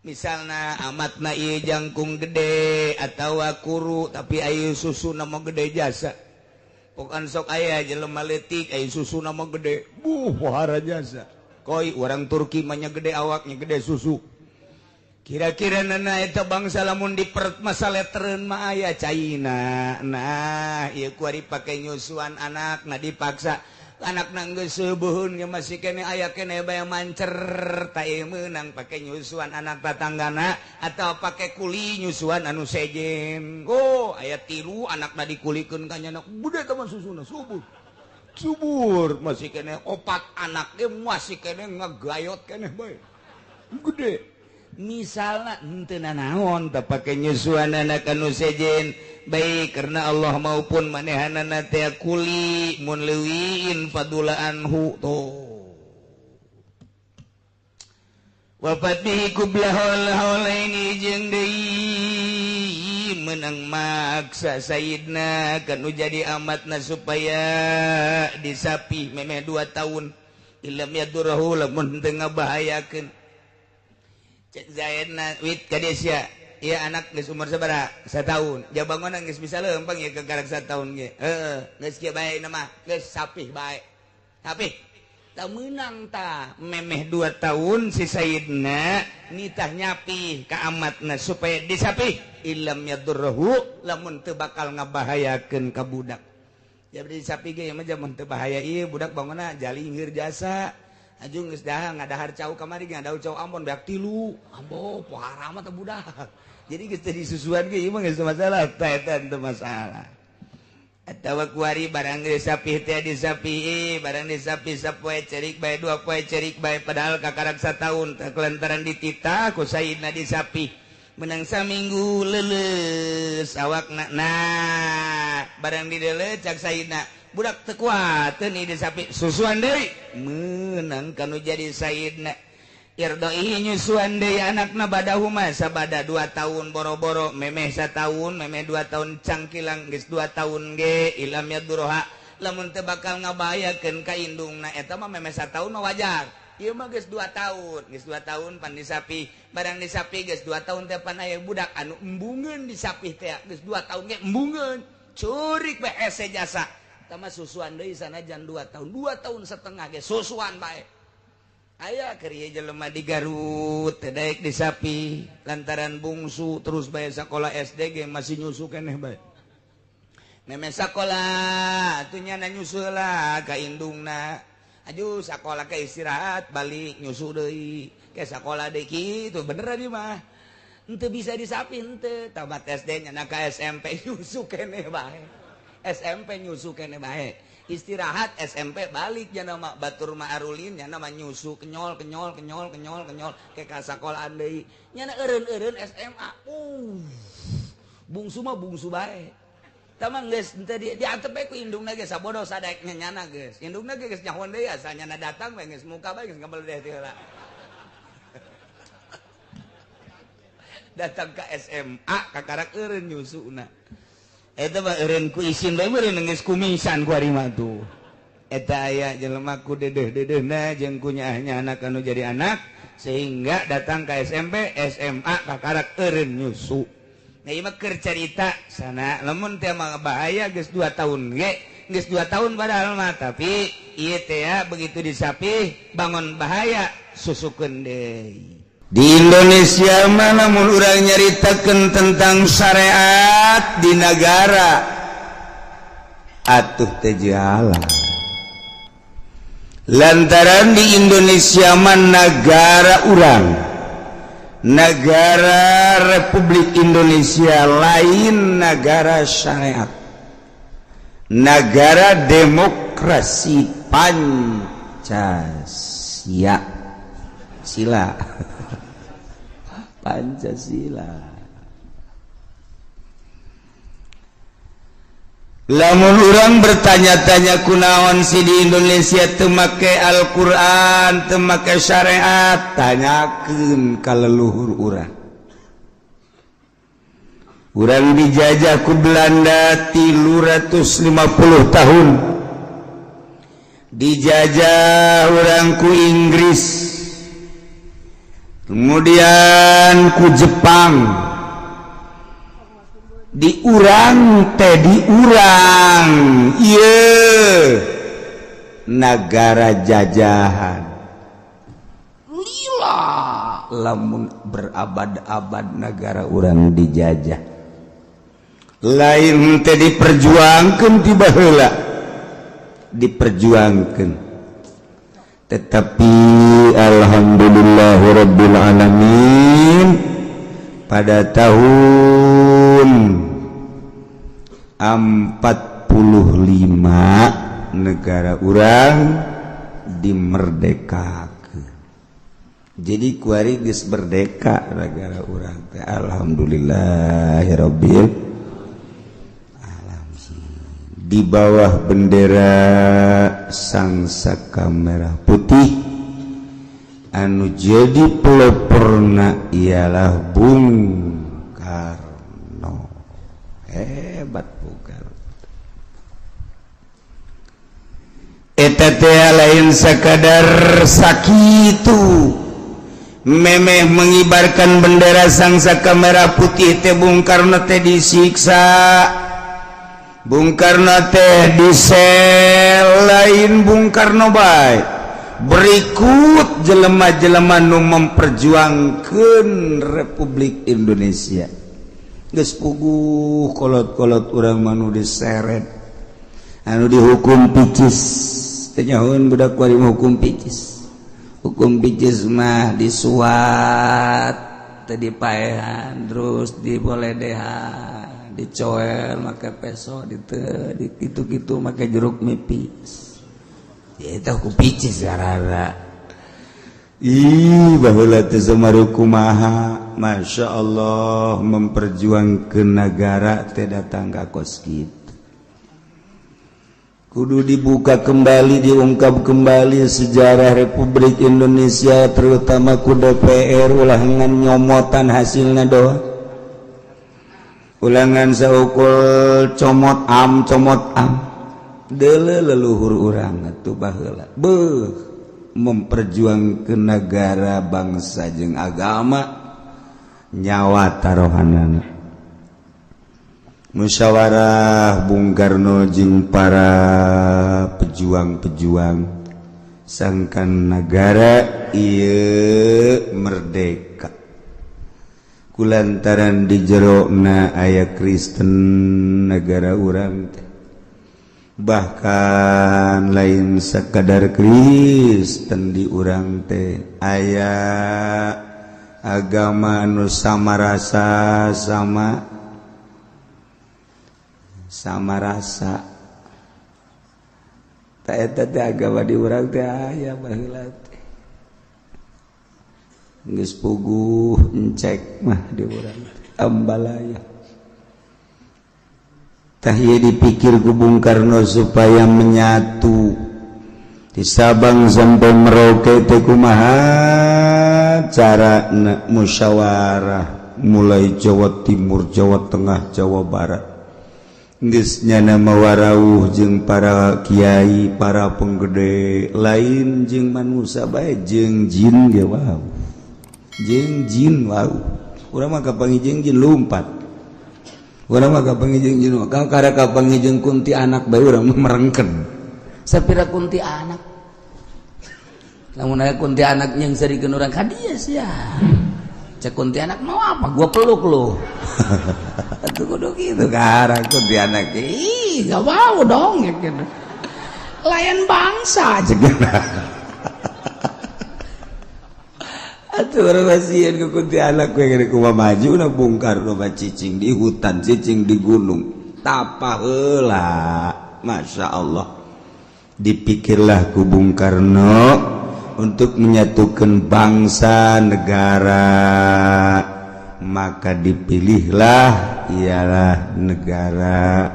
Misalna amatna ieu jangkung gede atawa kuru tapi aya susuna mah gede jasa. Pokan sok aya jelema leutik aya susuna mah gede, buh pohara jasa. Koi orang Turki mah gede awaknya gede susu. Kira-kira nana eta bangsa lamun diperet masalah leteren mah aya caina. Nah, ieu kuari pake nyusuan anak na dipaksa. Anak geus seubeun ge masih kene aya kene bae mancer ta ieu meunang pake nyusuan anak tatanggana atau pake kuli nyusuan anu sejen. Oh, aya tilu anakna dikulikeun ka nyana bude teh mah susuna subur. Subur masih kene opat anaknya masih kene ngegayot kene bae gede. Misalna henteu nanaon teh pake nyusuan anak anu sejen baik karena Allah maupun manehanana teh kuli mun leuwiin fadula anhu tuh. Wafat bihi kublahul haulaini jeung deui menang maksa sayidna kanu jadi amatna supaya disapih memeh 2 tahun ilam yadurahu lamun teu ngabahayakeun. Cek Zaidna wit ka sia ieu anak geus umur sabaraha? Satahun. Jabangonan geus bisa leumpang ieu kagarak satahun ge. Heeh, geus kieu bae na mah, geus sapih bae. Sapih. Tak menang ta memeh 2 tahun si Sayyidna nitah nyapi ka amatna supaya disapih ilam yadurruhu lamun teu bakal ngabahayakeun ka budak. Jadi disapi ge mah jamun teu bahaya ieu budak bangunna jalingheur jasa. Ajung geus dah ngadahar cau kamari ngadahar cau Ambon beak tilu. Ambo pohara mah teh budak. Jadi geus teu disusuan ge ieu mah geus masalah, tah eta teu masalah. Atawa kuari barang disapih teh disapih, barang disapih sapoe cerik bae dua poe cerik bae padahal kakarak sataun teh kelantaran dititah ku sayidna disapih. Menang saminggu leuleus awakna. Nah, barang dideuleu cak sayidna, budak teu kuateun ieu disapih, susuan deui. Meunang kanu jadi sayidna. Irdoi nyusuan deui anakna badahuma sabada 2 tahun boro-boro memeh sataun memeh 2 tahun cangkilang geus 2 tahun ge ilam yaduroha lamun teu bakal ngabahayakeun ka indungna eta mah memeh sataun mah wajar. Ieu mah geus 2 tahun, geus 2 tahun pan disapih, barang disapih geus 2 tahun teh pan aya budak anu embungeun disapih teh geus 2 tahun ge embungeun curik bae hese jasa. Eta mah susuan deui sanajan 2 tahun, 2 tahun setengah ge susuan bae. Aya keur ieu jelema di Garut teu daek disapi lantaran bungsu terus bae sakola SD ge masih nyusu keneh bae. Meme sakola atuh nya nyusu lah ka indungna. Aju sakola ke istirahat balik nyusu deui. Ke sakola deui kitu bener ieu mah. Henteu bisa disapi henteu. Tamat SD nya ka SMP nyusu keneh bae. SMP nyusu keneh bae. Istirahat SMP balik jana mah batur mah arulin jana mah nyusu kenyol kenyol kenyol kenyol kenyol ke ka sakolaan deui nyana eureun-eureun SMA bungsu mah bungsu bae tah mah geus henteu diantep bae ku indungna ge sabodo sadaeknya nyana geus indungna ge geus nyahoan deui asa nyana datang bae geus muka bae geus ngabeledeh teh heula datang ka SMA kakarak eureun nyusuna. Eta mah eureun ku isin bae meureun geus kumisan ku ari mah tuh. Eta aya jelema ku dedeh-dedehna jeung ku nyaahnya anak anu jadi anak sehingga datang ka SMP, SMA kakarak eureun nyusu. Nah ieu mah keur carita sana lamun teh mah bahaya geus 2 tahun ge, geus 2 tahun padahal mah tapi ieu teh begitu disapih bangun bahaya susukeun deui. Di Indonesia mah lamun urang nyaritakeun tentang syariat di negara atuh teu jalan. Lantaran di Indonesia mah negara urang, negara Republik Indonesia lain negara syariat, negara demokrasi Pancasila. Sila. Pancasila. Lamun urang bertanya-tanya kunaon sih di Indonesia teu make Al-Qur'an, teu make syariat, tanyakeun ka leluhur urang. Urang dijajah ku Belanda 350 tahun. Dijajah urang ku Inggris, kemudian ku Jepang. Diurang teh diurang ieu negara jajahan lila lamun berabad-abad negara urang dijajah lain teh diperjuangkeun ti baheula diperjuangkeun tetapi alhamdulillahirabbil alamin pada tahun 45 negara urang dimerdekakeun. Jadi kuari geus merdeka negara urang teh alhamdulillahirabbil alamin. Di bawah bendera Sang Saka Merah Putih anu jadi peloporna ialah Bung Karno. Hebat Bung Karno. Eta teh lain sakadar sakitu memeh mengibarkan bendera Sang Saka Merah Putih teh Bung Karno teh disiksa, Bung Karno teh disel, lain Bung Karno bae berikut jelema-jelema nu memperjuangkeun Republik Indonesia. Geus puguh kolot-kolot urang mah nu diseret, anu dihukum picis. Teu nyahoeun budak kuari hukum picis. Hukum picis mah disuat, teu dipaehan terus diboledehan dicoel make peso di kitu-kitu make jeruk nipis ya itu ku picis sarara. Ih baheula teh samaru kumaha, Masya Allah, memperjuangkeun negara teh datang ka kos kitu. Kudu dibuka kembali, diungkap kembali sejarah Republik Indonesia, terutama ku DPR. Ulah ngan nyomotan hasilnya doang, ulah ngan saukur comot am comot am. Dele leluhur urang atuh baheula beuh memperjuangkeun negara, bangsa jeung agama, nyawa tarohanana. Musyawarah Bung Karno jeung para pejuang-pejuang sangkan negara ieu merdeka kulantaran di jerona aya Kristen negara urang teh. Bahkan lain sekadar Kristen, di urang teh aya agama anu sama rasa, sama sama rasa. Tak eta teh agama di urang teh aya baheula teh geus puguh encek mah di urang ambalaya. Tah ieu dipikir ku Bung Karno supaya menyatu di Sabang sampai Merauke teh kumaha cara. Musyawarah mulai Jawa Timur, Jawa Tengah, Jawa Barat. Geus nyana mawarauh jeung para kiai, para penggede, lain jeung manusia bae, jeung jin ge wow, jeung jin wow. Urang mah kapanggih jeung jin lumpat, urang mah kapanggih jeung jin kakara kapanggih jeung kunti anak bae urang mah merengken. Sapira kunti anak lamun aya kunti anak yang serikeun urang ka dieu sia. Cek kunti anak, "Mau apa? Gua peluk lu." Atuh kudu kitu karang kunti anak. Ih, gak mau dong ya gitu. Layan bangsa cek. Atuh urang masieun ku kunti anak we gede kumaha maju na Bung Karno mah cicing di hutan, cicing di gunung, tapa heula. Masya Allah, dipikirlah ku Bung Karno untuk menyatukan bangsa negara, maka dipilihlah ialah negara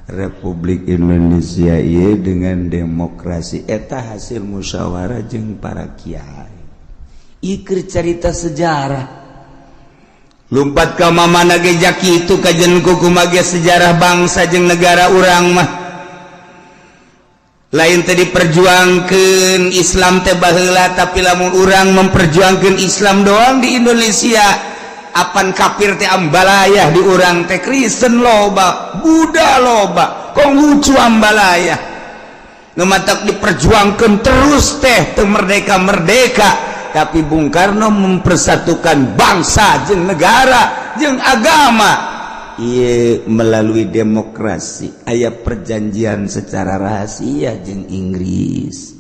Republik Indonesia ieu dengan demokrasi. Eta hasil musyawarah jeung para kiai. Ikir cerita sejarah. Lumpat ka mamana ge jaki itu kajen kuku mage sejarah bangsa jeung negara urang mah. Lain tadi perjuangkan Islam teh baheula, tapi lamun urang memperjuangkan Islam doang di Indonesia, apan kafir teh ambalayah di urang teh. Kristen loba, Buddha loba, Konghucu ambalayah. Nu matak diperjuangkan terus teh teu merdeka merdeka. Tapi Bung Karno mempersatukan bangsa jeung negara jeung agama. Ieu melalui demokrasi. Aya perjanjian secara rahasia jeung Inggris,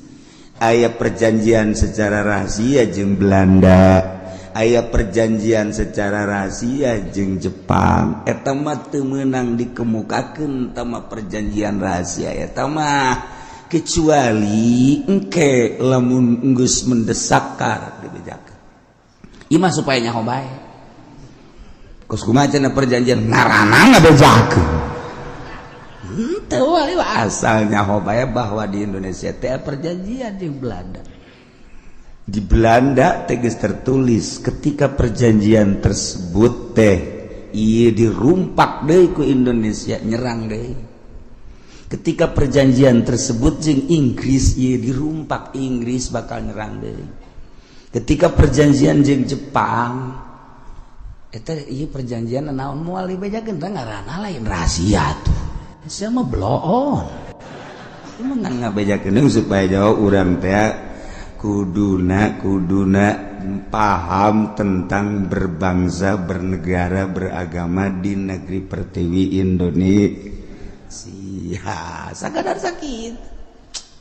aya perjanjian secara rahasia jeung Belanda, aya perjanjian secara rahasia jeung Jepang. Eta mah teu meunang dikemukakeun tama perjanjian rahasia eta mah, kecuali engke lamun geus mendesak kar dibejakeun. Ieu mah supaya nyaho bae. Kos kumaha cenah perjanjian ngaranna ngabejakeun? Henteu wali. Asal nyaho bae bahwa di Indonesia teh perjanjian jeung Belanda. Di Belanda teh geus tertulis ketika perjanjian tersebut teh ieu dirumpak deui ku Indonesia, nyerang deui. Ketika perjanjian tersebut jeung Inggris ieu dirumpak, Inggris bakal nyerang deui. Ketika perjanjian jeung Jepang eta ieu perjanjian naon moal dibejakeun teh, ngaranna lain rahasia tuh. Sia mah bloon. Emang ngabejakeun supaya jauh urang teh kuduna kuduna paham tentang berbangsa, bernegara, beragama di negeri pertiwi Indonesia. Sakadar sakit.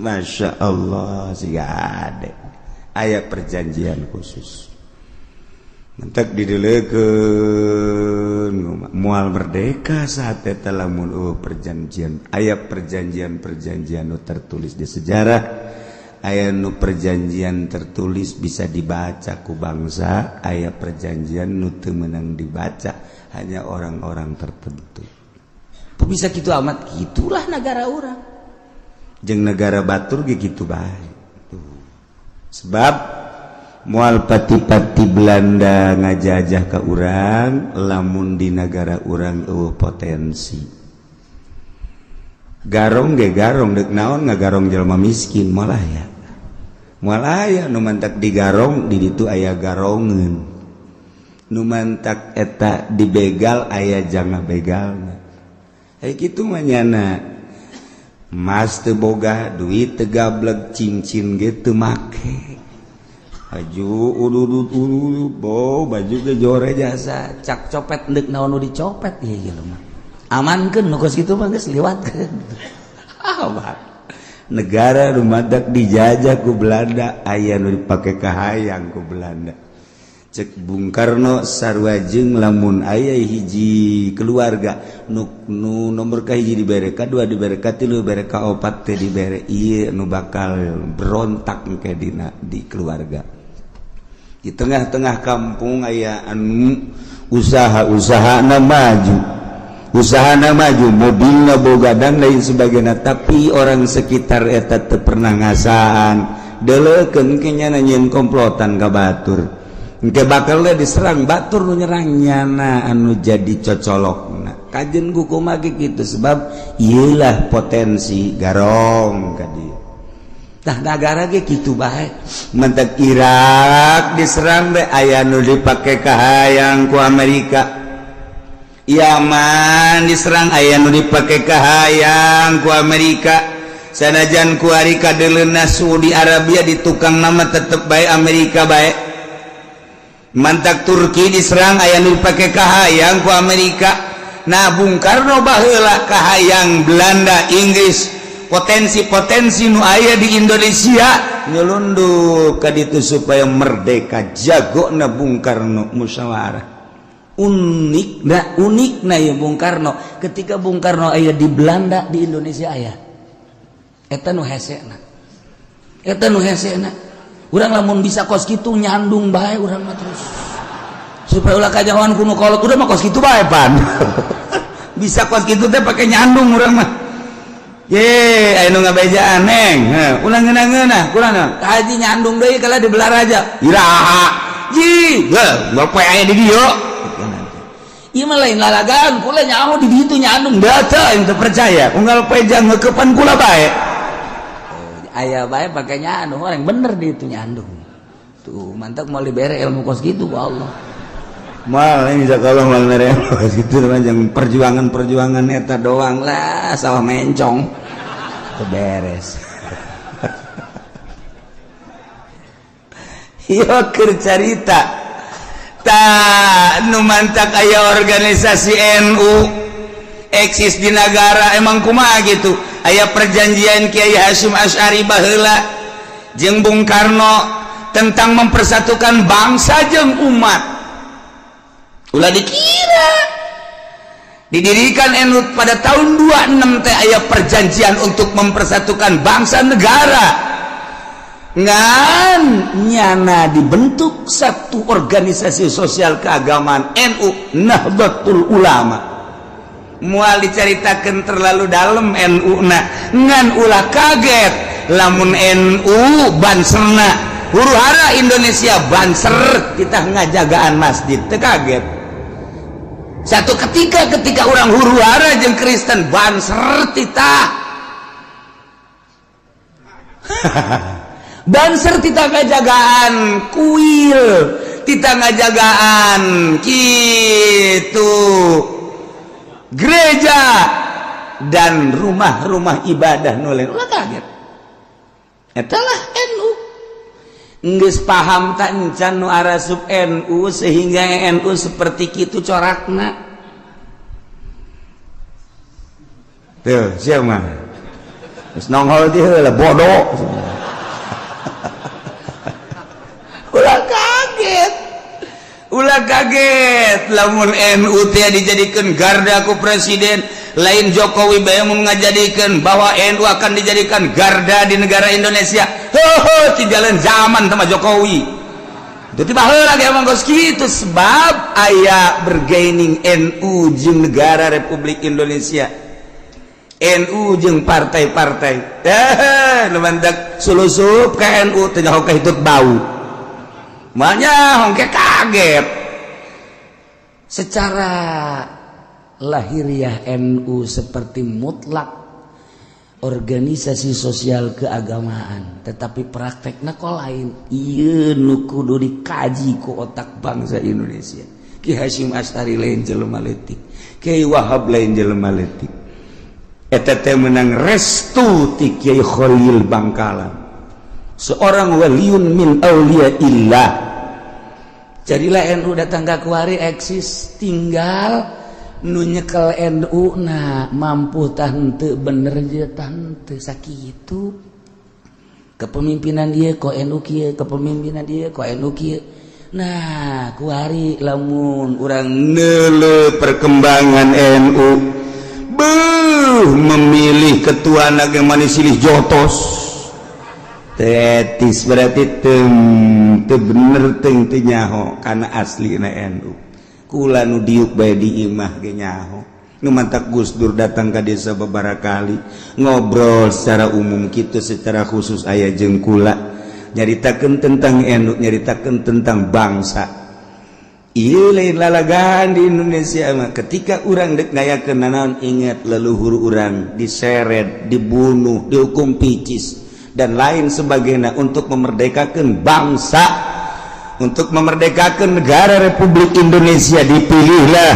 Masya Allah, sih ada aya perjanjian khusus. Mentek didelekeun moal merdeka saat eta lamun eueuh perjanjian. Aya perjanjian-perjanjian nu tertulis di sejarah, aya nu perjanjian tertulis bisa dibaca ku bangsa, aya perjanjian nu teu meunang dibaca hanya orang-orang tertentu. Bisa gitu amat, gitulah negara orang. Jeung negara batur ge kitu bae. Sebab moal pati-pati Belanda ngajajah ke urang lamun di negara urang eueuh potensi. Garong ge garong deuk naon ngagarong jelema miskin moal aya. Moal aya nu mantak digarong di ditu aya garongeun. Nu mantak eta dibegal aya janga begalna. Aya kitu mah nyana. Mas teu boga duit teu gableg cincin ge teu make. Baju ududut ududut bo baju ge jore jasa cak copet deuk naon nu dicopet ieu ieu mah. Amankeun nu kos kitu mah geus liwatkeun. Ah, negara nu madak dijajah ku Belanda aya nu dipake kahayang ku Belanda. Cek Bung Karno sarua jeung lamun aya hiji keluarga nu, nu nomor kahiji dibere, kadua dibere, katilu dibere, kaopat teh dibere, ieu nu bakal berontak engke dina di keluarga. Di tengah-tengah kampung aya anu usaha-usahana maju, usahana maju, mobilna boga dan lain sebagainya, tapi orang sekitar eta teu pernah ngasaan. Deuleukeun ke nyana nyieun komplotan ka batur. Engke bakal diserang batur nu nyerang nyana anu jadi cocolokna. Kajen ku kumaha kitu sebab ieulah potensi garong ka dieu. Tah nagara ge kitu bae. Mentek Irak diserang be aya nu dipake kahayang ku Amerika. Yaman diserang aya nu dipake kahayang ku Amerika. Sanajan ku ari kadeuleunna Saudi Arabia di tukang nama tetep bae Amerika bae. Mantak Turki diserang aya nu dipake kahayang ku Amerika. Nah Bung Karno baheula kahayang Belanda, Inggris, potensi-potensi nu aya di Indonesia nyelunduk ka ditu supaya merdeka. Jagona Bung Karno musyawarah. Unik nah, unik nah ya Bung Karno. Ketika Bung Karno aya di Belanda, di Indonesia aya. Eta nu hesena. Eta nu hesena. Urang lamun bisa kos kitu nyandung bae urang mah terus. Supaya ulah kajahoan ku nu kolot udah mah kos kitu bae pan. Bisa kos kitu teh pake nyandung urang mah. Ye, aya nu ngabejaan neng. Heuh, ulah ngeunah-ngeunah, kurang naon? Haji nyandung deui kala di Belaraja. Iraha. Ji, heuh, bapak aya di dieu. Ieu mah lain lalagaan, kula nyaho di ditu nyandung. Da teu aing teu percaya. Unggal poe jang ngeukepan kula bae. Aya bae pake nyandung, orang bener di itu nyandung. Tuh, mantap mau dibere ilmu kos gitu ku Allah. Mal ini kalau mal mere kos kitu mah jeung perjuangan-perjuangan eta doang lah sawah mencong. Teu beres. Ieu keur carita. Ta nu mantak aya organisasi NU eksis di negara emang kumaha gitu. Aya perjanjian Kiai Hasyim Asy'ari baheula jeung Bung Karno tentang mempersatukan bangsa jeung umat. Ulah dikira didirikan NU pada tahun 26 teh aya perjanjian untuk mempersatukan bangsa negara. Ngan nyana dibentuk satu organisasi sosial keagamaan NU Nahdlatul Ulama. Moal dicaritakeun terlalu dalam NU na, ngan ulah kaget lamun NU banserna huru hara Indonesia banser kita ngajagaan masjid teu kaget. Satu ketika ketika orang huru hara jeung Kristen banser titah. Banser titah ngajagaan kuil, titah ngajagaan kitu gereja dan rumah-rumah ibadah nu lain. Ulah kaget. Eta lah NU. Geus paham tak encan nu arasup NU sehingga NU seperti kitu corakna. Tuh, siapa mah? Geus nongol di heula bodoh. Ulah kaget. Ulah Kaget lamun NU teh dijadikan garda ku presiden. Lain Jokowi bae mun ngajadikeun bahwa NU akan dijadikan garda di negara Indonesia. Ho, tinggalan zaman sama Jokowi. Jadi baheula lagi emang geus kitu, sebab aya bargaining NU jeung negara Republik Indonesia, NU jeung partai-partai. Nu mantak sulusup ka NU teh nyaho kahitut bau. Makanya hongke kaget. Secara lahiriah NU seperti mutlak organisasi sosial keagamaan, tetapi prakteknya kok lain. Iya, nu kudu dikaji ku otak bangsa Indonesia. Ki Hasyim Asy'ari lain jelema leutik, Kiai Wahab lain jelema leutik. Eta teh menang restu ti Kiai Khalil Bangkalan, seorang waliun min auliyaillah. Jadilah NU datang ke kuari eksis, tinggal nu nyekel NU. Nah, mampu tante bener je tante sakitu kepemimpinan dia kok NU kieu, kepemimpinan dia kok NU kieu. Nah, kuari lamun urang neuleu perkembangan NU, beuh, memilih ketua naga manis silih jotos tetis, berarti teu teu bener, teu teu nyaho kana aslina NU. Kula nu diuk bae di imah ge nyaho. Nu mantak Gus Dur datang ke desa beberapa kali, ngobrol secara umum gitu, secara khusus aya jeung kula, nyaritakeun tentang NU, nyaritakeun tentang bangsa. Ieu lain lalagan di Indonesia mah. Ketika urang dek ngayakeun nanaon, ingat leluhur urang diseret, dibunuh, dihukum picis, dan lain sebagainya untuk memerdekakan bangsa, untuk memerdekakan negara Republik Indonesia. Dipilihlah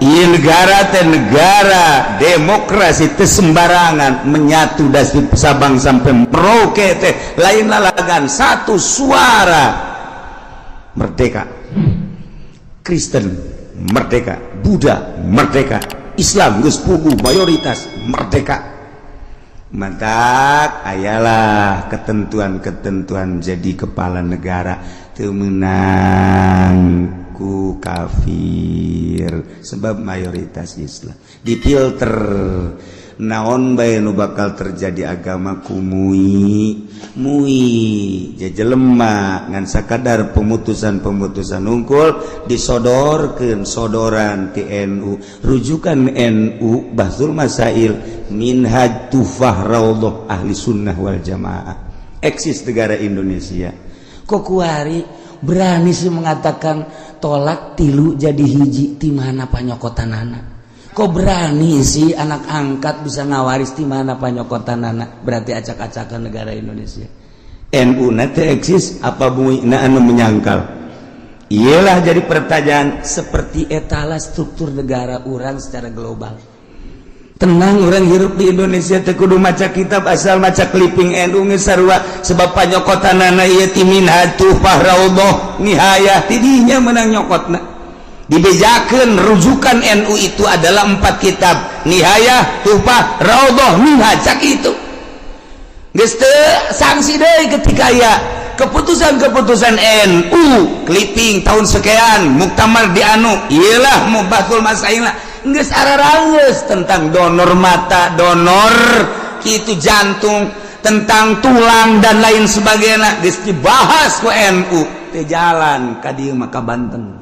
iya negara teh negara demokrasi, teh sembarangan menyatu dari Sabang sampai Merauke teh lain lalagan. Satu suara merdeka, Kristen merdeka, Buddha merdeka, Islam geus puguh mayoritas merdeka. Mantak ayalah ketentuan-ketentuan jadi kepala negara teu meunang ku kafir, sebab mayoritas Islam. Difilter naon bae nu bakal terjadi, agama ku MUI, MUI jelema ngan sakadar pemutusan-pemutusan unggul disodorkeun, sodoran ti NU, rujukan NU Bahtsul Masail, Minhaj, Tuhfah, Raudhah, Ahli Sunnah wal Jamaah. Eksis negara Indonesia. Kok kuari berani sih mengatakan talak tilu jadi hiji? Di mana panyokotanana? Kok berani sih anak angkat bisa ngawaris? Di mana panyokotanana? Berarti acak-acakan negara Indonesia. NU nanti eksis apa MUI na anu menyangkal? Iyalah, jadi pertanyaan. Seperti etalah struktur negara urang secara global. Tenang, urang hirup di Indonesia teu kudu maca kitab, asal maca clipping NU geus sarua, sebab panyokotanana ieu ti Minhaj, Tuhfah, Raudhah, Nihayah. Tidinya menang nyokotna, dibejakeun rujukan NU itu adalah empat kitab, Nihayah, Tuhfah, Raudhah, Minhaj. Cak itu geus teu sanksi deui ketika ya keputusan-keputusan NU clipping tahun sekian, muktamar di anu, iyalah Bahtsul Masail lah, geus araranggeus tentang donor mata, donor kitu jantung, tentang tulang, dan lain sebagainya, geus dibahas ku NU. Teu jalan ka dieu mah, ka Banten.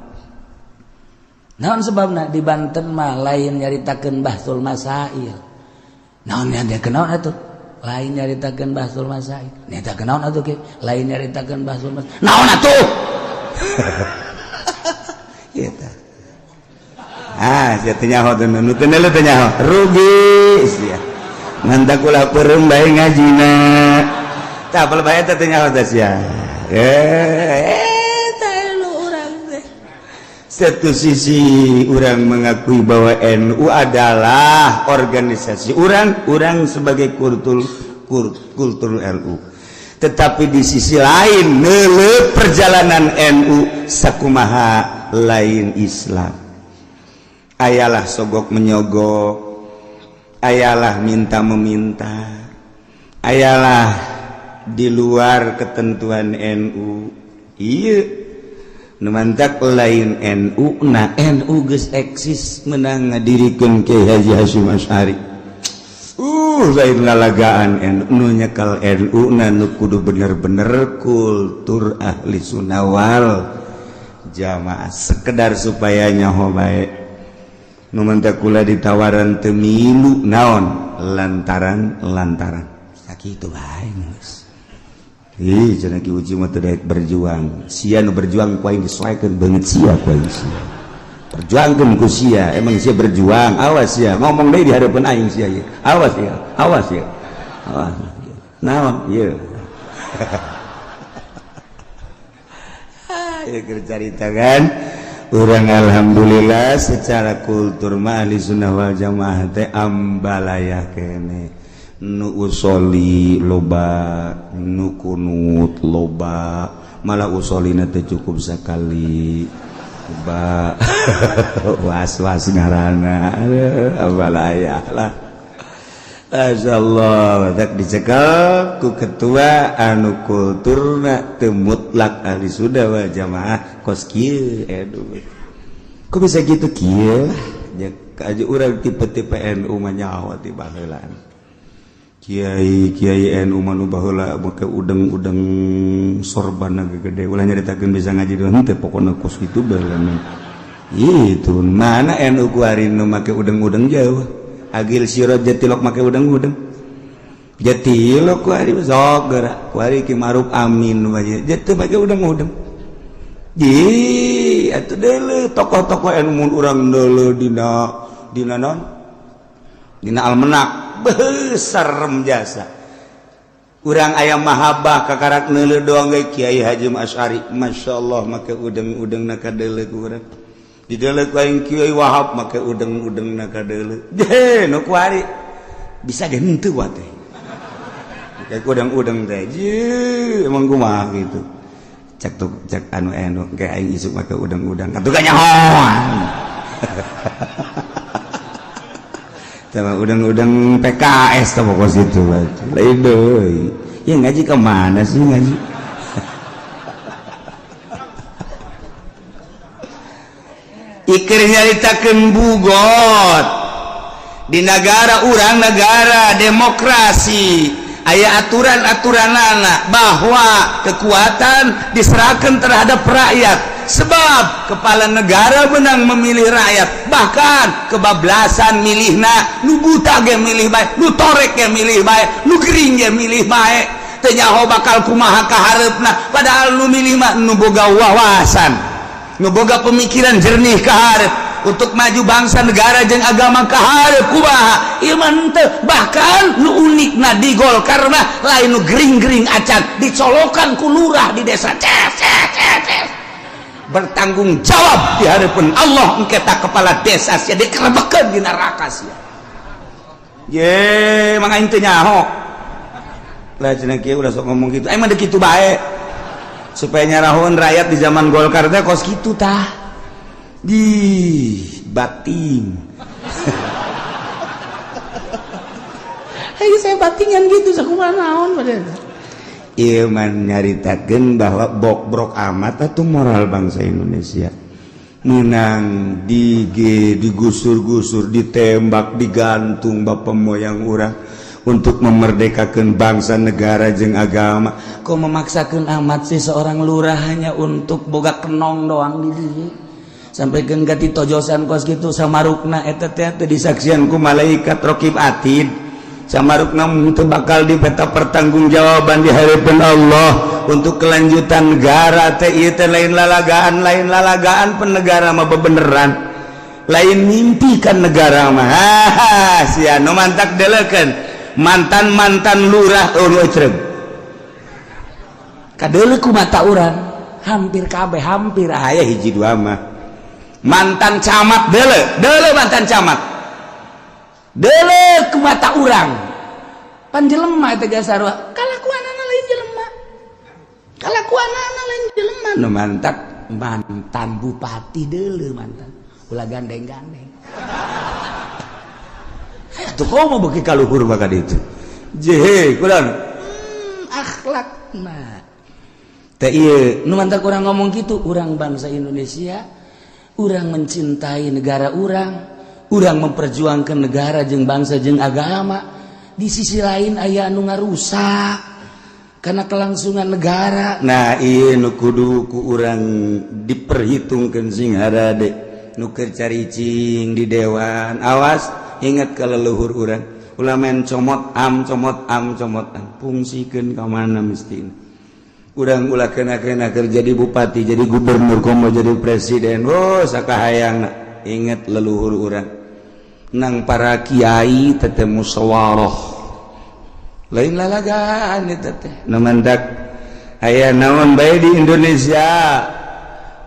Naon sebabna? Di Banten mah lain nyaritakeun Bahtsul Masail. Naon yang dia kenal atuh? Lain nyaritakeun Bahtsul Masail. Nyaritakeun naon atuh ke? Lain nyaritakeun Bahtsul Masail. Naon atuh? Eta. Ah, sia teu nyaho teh, nu teu teu nyaho. Rugi sia. Ngan ulah peureum bae ngajina. Tah, apal bae teh teu nyaho teh sia. Eh, eta lu urang teh. Satu sisi urang mengakui bahwa NU adalah organisasi urang, urang sebagai kultur kultur NU. Tetapi di sisi lain neuleu perjalanan NU sakumaha lain Islam. Ayalah sogok menyogok, ayalah minta meminta, ayalah di luar ketentuan NU. Iya, Nu mantak lain NU na, NU geus eksis menang ngadirikeun Kiai Haji Hasyim Asy'ari. Lain lalagaan NU nu nyekel NU na nu kudu bener-bener kultur ahli sunnah wal jamaah, sekedar supaya nyaho bae. Nu mantak kula ditawaran teu milu naon lantaran lantaran sakitu bae geus. Ih, cenah Ki Uci mah teu daek berjuang. Sia nu berjuang ku aing disoekeun beungeut sia ku aing sia. Perjuangkeun ku sia, emang sia berjuang. Awas sia, ngomong deui di hadapan aing sia ieu. Awas ya, awas ya. Awas. Naon ieu? Ya keur carita kan. Urang alhamdulillah secara kultur mah ahli sunnah wal jamaah teh ambalaya kene. Nu usoli loba, nu kunut loba, malah usolina teh cukup sekali loba. Was-was ngaranna ambalaya lah. Masyaallah, tak dicekel ku ketua anu kulturna teu mutlak ahli sunnah wal jamaah kos kieu. Aduh, kok bisa gitu kieu lah aja urang tipe-tipe NU mah nyaho ti baheula. Kiai Kiai NU mah nu baheula make udeng-udeng sorban gede, ulah nyaritakeun bisa ngaji doang teh, pokona kos kitu baheula. Itu mana NU kuari nu make udeng-udeng jauh. Agil Siroj jatilok make udeng-udeng jatilok kuari sok gerak kuari Ki Ma'ruf Amin wae jatuh make udeng-udeng. Ji atuh deuleu tokoh-tokoh NU mun urang deuleu dina dina non dina almenak besar jasa urang ayam mahabbah kakarak neuleuh doang ge. Kiai Haji Asy'ari masyaallah make udeng-udeng na kadeuleu ku urang, dideuleu ku aing Kiai Wahab make udeng-udeng na kadeuleu. Je nu kuari bisa ge henteu wa teh make udeng-udeng teh. Je emang kumaha gitu cek tuh cek anu anu kayak aing isuk make udeng-udeng katuh nyahoan. Sama udang-udang PKS tuh pokok situ lain deui. Ya ngaji kemana sih ngaji? Ikir nyaritakeun bugot di negara urang, negara demokrasi, aya aturan-aturanana bahwa kekuatan diserahkan terhadap rakyat, sebab kepala negara menang memilih rakyat, bahkan kebablasan milihna. Nu buta ge milih bae, nu torek ge milih bae, nu gering ge milih bae, teu nyaho bakal kumaha kahareupna. Padahal nu milih mah nu boga wawasan, nu boga pemikiran jernih kaharep untuk maju bangsa negara jeung agama kaharep kumaha. Ieu mah henteu. Bahkan nu unikna di Golkar mah lain nu gering-gering acan dicolokan ku lurah di desa, ces ces ces ces, bertanggung jawab di hadapan Allah engke tak kepala desa sia dikerebekeun di neraka sia. Ye mang aing teu nyaho lah cenah kieu ulah sok ngomong kitu, aing mah deuk kitu bae supaya nyarahun rakyat di zaman Golkar teh kos kitu tah di bating. Hei, saya batingan gitu sakumaha naon padahal. Ieu mah nyaritakeun bahwa bokbrok amat atuh moral bangsa Indonesia. Menang digusur-gusur, ditembak, digantung bapak moyang urang untuk memerdekakan bangsa negara jeung agama. Kok memaksakan amat sih seorang lurah hanya untuk boga kenong doang di dieu sampai ganti tojosan kos gitu samarukna eta teh teu disaksian ku malaikat raqib atid, samarukna teu bakal dipeta pertanggungjawaban di hadapan Allah untuk kelanjutan negara teh. Ieu teh lain lalagaan, lain lalagaan, penegara mah bebeneran, lain mimpi kan negara mah. Haha sia nu mantak deleukeun mantan-mantan lurah oh nu ecreg kadeuleu ku mata urang hampir kabeh, hampir aya hiji dua mah mantan camat deuleu deuleu, mantan camat deuleu ku mata urang pan jelema eta sarua kalakuanana lain jelema, kalakuanana lain jelema. Nu mantak mantan bupati deuleu, mantan ulah gandeng-gandeng. Tuh komo beuki ka luhur maka ditu jehe kulan akhlakna. Teh ieu nu mantak urang ngomong gitu, urang bangsa Indonesia, urang mencintai negara urang, urang memperjuangkan negara jeung bangsa jeung agama. Di sisi lain aya anu ngarusak karena kelangsungan negara. Nah, ieu nu kudu ku urang diperhitungkeun sing harade. Nu keur caricing di dewan, awas, ingat ke leluhur urang. Ulah main comot am, comot am, comot am, fungsikeun ka mana mesti. Urang ulah kena-kena kerja jadi bupati, jadi gubernur, komo jadi presiden. Oh, sakahayang, ingat leluhur urang. Nang para kiai teteh musyawarah, lain lalagaan itu teh. Nu mantak aya naon bae di Indonesia,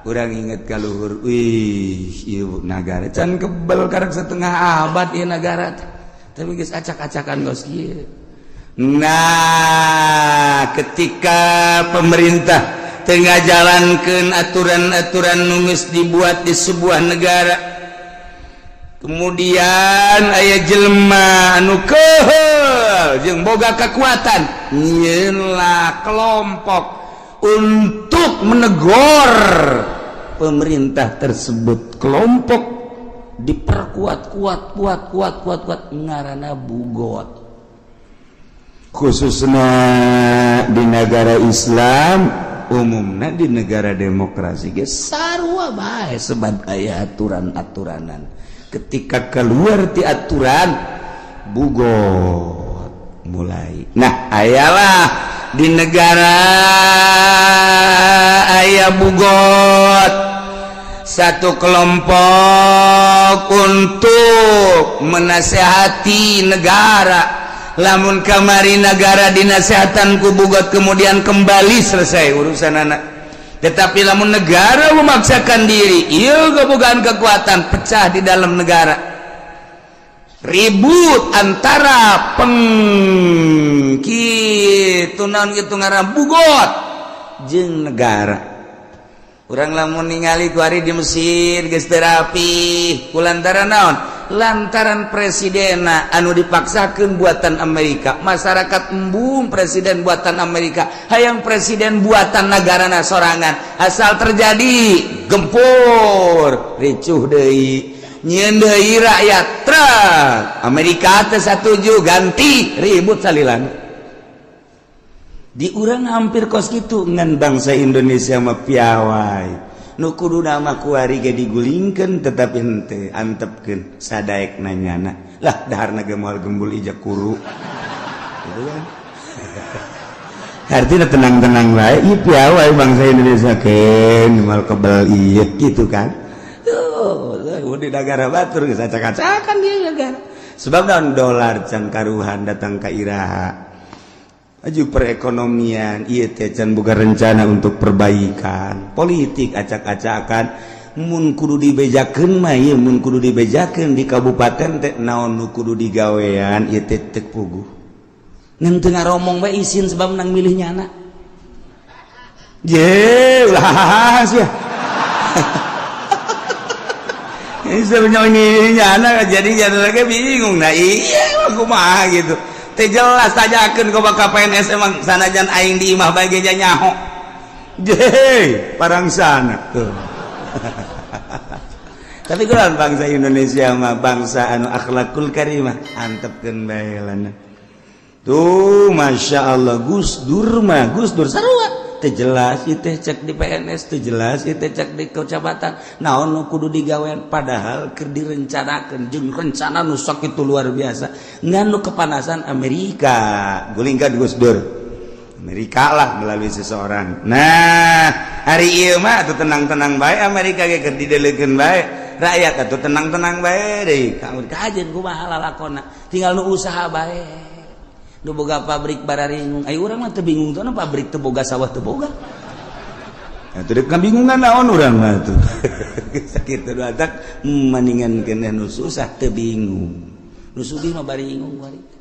urang inget ka luhur. Wih, ieu nagara can kebel, karek setengah abad ieu nagara teh, tapi geus acak-acakan geus kieu. Nah, ketika pemerintah tengah jalankan aturan-aturan nu geus dibuat di sebuah negara, kemudian aya jelema anu keheul jeung boga kekuatan, nyieunlah kelompok untuk menegur pemerintah tersebut. Kelompok diperkuat, kuat, kuat, kuat, kuat, kuat, ngaranna bughot. Khususnya di negara Islam, umumnya di negara demokrasi ge sarua bae, sebab aya aturan-aturanan. Ketika keluar ti aturan, bughot mulai. Nah, ayalah di negara aya bughot, satu kelompok untuk menasehati negara. Lamun kamari negara dinasehatan ku bughot, kemudian kembali, selesai urusan anak. Tetapi lamun negara memaksakan diri, iya, kebogaan kekuatan, pecah di dalam negara, ribut antara peng kitu, naon gitu ngaran, bughot jeung negara. Urang lamun ningali kuari di Mesir geus teu rapi kulantaran naon? Lantaran presiden anu dipaksakan buatan Amerika. Masyarakat embung presiden buatan Amerika, hayang presiden buatan negara sorangan. Asal terjadi gempur, ricuh deui, nyieun deui rakyat truk Amerika teh satuju, ganti, ribut salilan. Di urang hampir kos gitu, ngan bangsa Indonesia mah piawai. Nu kudu nama kuari ge digulingkeun, tetapi henteu, antepkeun sadaek nanyana lah, daharna ge moal gembul ija kuru gitu kan. Artinya tenang-tenang bae. Ieu piawai bangsa Indonesia, keun moal kebel ieu gitu kan. Tuh, di negara batur geus acak-acakan dia negara. Sebab naon? Dolar can karuhan datang ka iraha, maju perekonomian ieu teh can boga rencana untuk perbaikan politik, acak-acakan. Mun kudu dibejakeun mah ieu, mun kudu dibejakeun di kabupaten teh naon nu kudu digawean ieu teh teu puguh. Ngan teu ngaromong bae, isin, sebab menang milih nyana. Je ulah sia. Ini sebenarnya nyana jadi nyana lagi bingung. Nah iya, aku mah gitu teh jelas, tanyakeun ke bakal PNS. Emang sanajan aing di imah bae ge nyaho. Je parang sana tuh. Tapi kurang bangsa Indonesia mah bangsa anu akhlakul karimah, antepkeun bae lana tuh. Masya Allah, Gus Dur mah, Gus Dur sarua teu jelas ieu teh, cek di PNS teu jelas ieu teh, cek di kecamatan naon nu kudu digawean, padahal keur direncanakeun jeung rencana nu sakitu luar biasa. Ngan nu kepanasan Amerika, gulingkan Gus Dur. Amerika lah melalui seseorang. Nah, hari ieu mah atuh tenang-tenang bae. Amerika ge keur didelekeun bae, rakyat atuh tenang-tenang bae deui. Kajeun kumaha lalakonna, tinggal nu usaha bae, nu boga pabrik bararingung. Ayo, urang mah teu bingung tuh, pabrik teu boga, sawah teu boga. Atuh dek kabingungan naon urang mah tuh. Sakitu atak mendingan keneh nu susah teu bingung. Nu sugih mah baringung bari.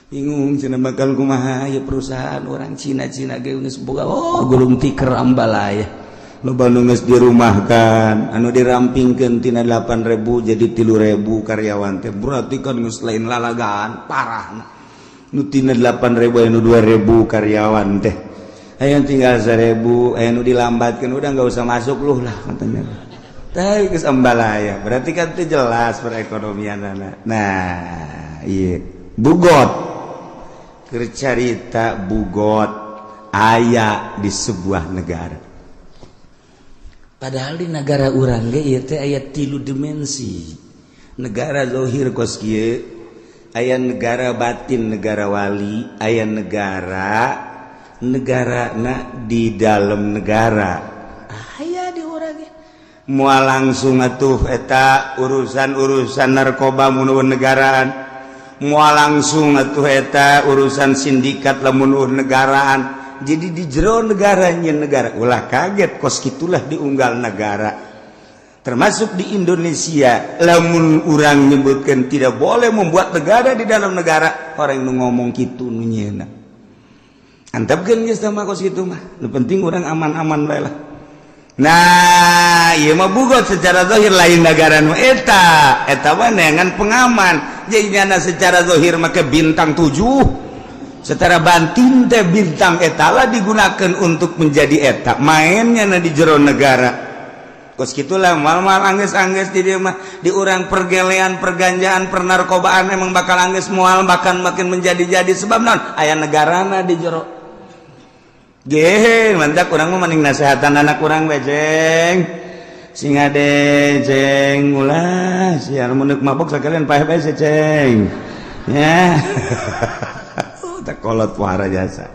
Bingung cenah bakal kumaha ya perusahaan orang Cina-Cina ge geus boga, oh, gulung tikar ambalaya. Loba nu geus dirumahkan, anu dirampingkeun tina 8000 jadi 3000 karyawan teh, berarti kan geus lain lalagaan parahna. Nu tina 8000 anu 2000 karyawan teh. Ayo tinggal 1.000, ayo nu dilambatkan, udah nggak usah masuk lu lah katanya. Tapi geus ambalaya, berarti kan itu jelas perekonomian anak. Nah, iya bugot kercarita bugot aya di sebuah negara. Padahal di negara urang ge ieu teh aya tilu dimensi. Negara zohir kos kieu, aya negara batin, negara wali, aya negara negara na di dalam negara. Aya di urang ge. Moal langsung atuh eta urusan-urusan narkoba mun negaraan, moal langsung atuh eta urusan sindikat lamun negaraan. Jadi di jero negaranya negara, ulah kaget, kos kitulah diunggal negara, termasuk di Indonesia. Lamun urang nyebutkan tidak boleh membuat negara di dalam negara, orang nu ngomong kitu nu nyeuna antepkeun geus mah. Kos kitu mah nu penting urang aman-aman bae lah. Nah, ieu mah bugot secara zahir lain negara nu eta, eta mah neangan pengaman. Jadi nyana secara zahir make bintang 7, secara batin teh bintang eta lah digunakan untuk menjadi eta mainnya na di jero negara. Kos gitulah, mal-mal angges-angges di dieu mah. Di urang pergelean, perganjaan, pernarkobaan emang bakal angges moal, bahkan makin menjadi-jadi. Sebab naon? Aya negarana di jero. Ge, mantap, urang mah mending nasehatan anak urang we, "Ceng, sing ade, Ceng, ulah siar mun mabok sekalian paeh bae, Ceng." Ya. Tak kolot wara jasa.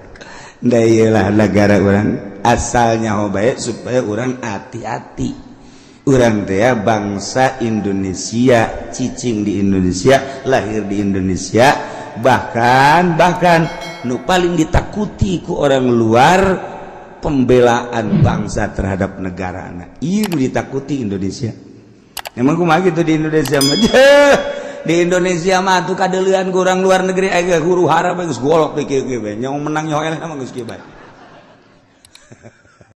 Da lah negara urang asalnya baik supaya urang hati-hati. Urang teh ya, bangsa Indonesia, cicing di Indonesia, lahir di Indonesia, bahkan bahkan nu paling ditakuti ku orang luar pembelaan bangsa terhadap negara. Nah, ieu ditakuti Indonesia. Emang kumaha gitu di Indonesia mah? Di Indonesia mah tuh kadeulean ku orang luar negeri aya huru hara geus golok di kieu kieu bae. Nyawa menang nyawa eleh mah geus kieu bae.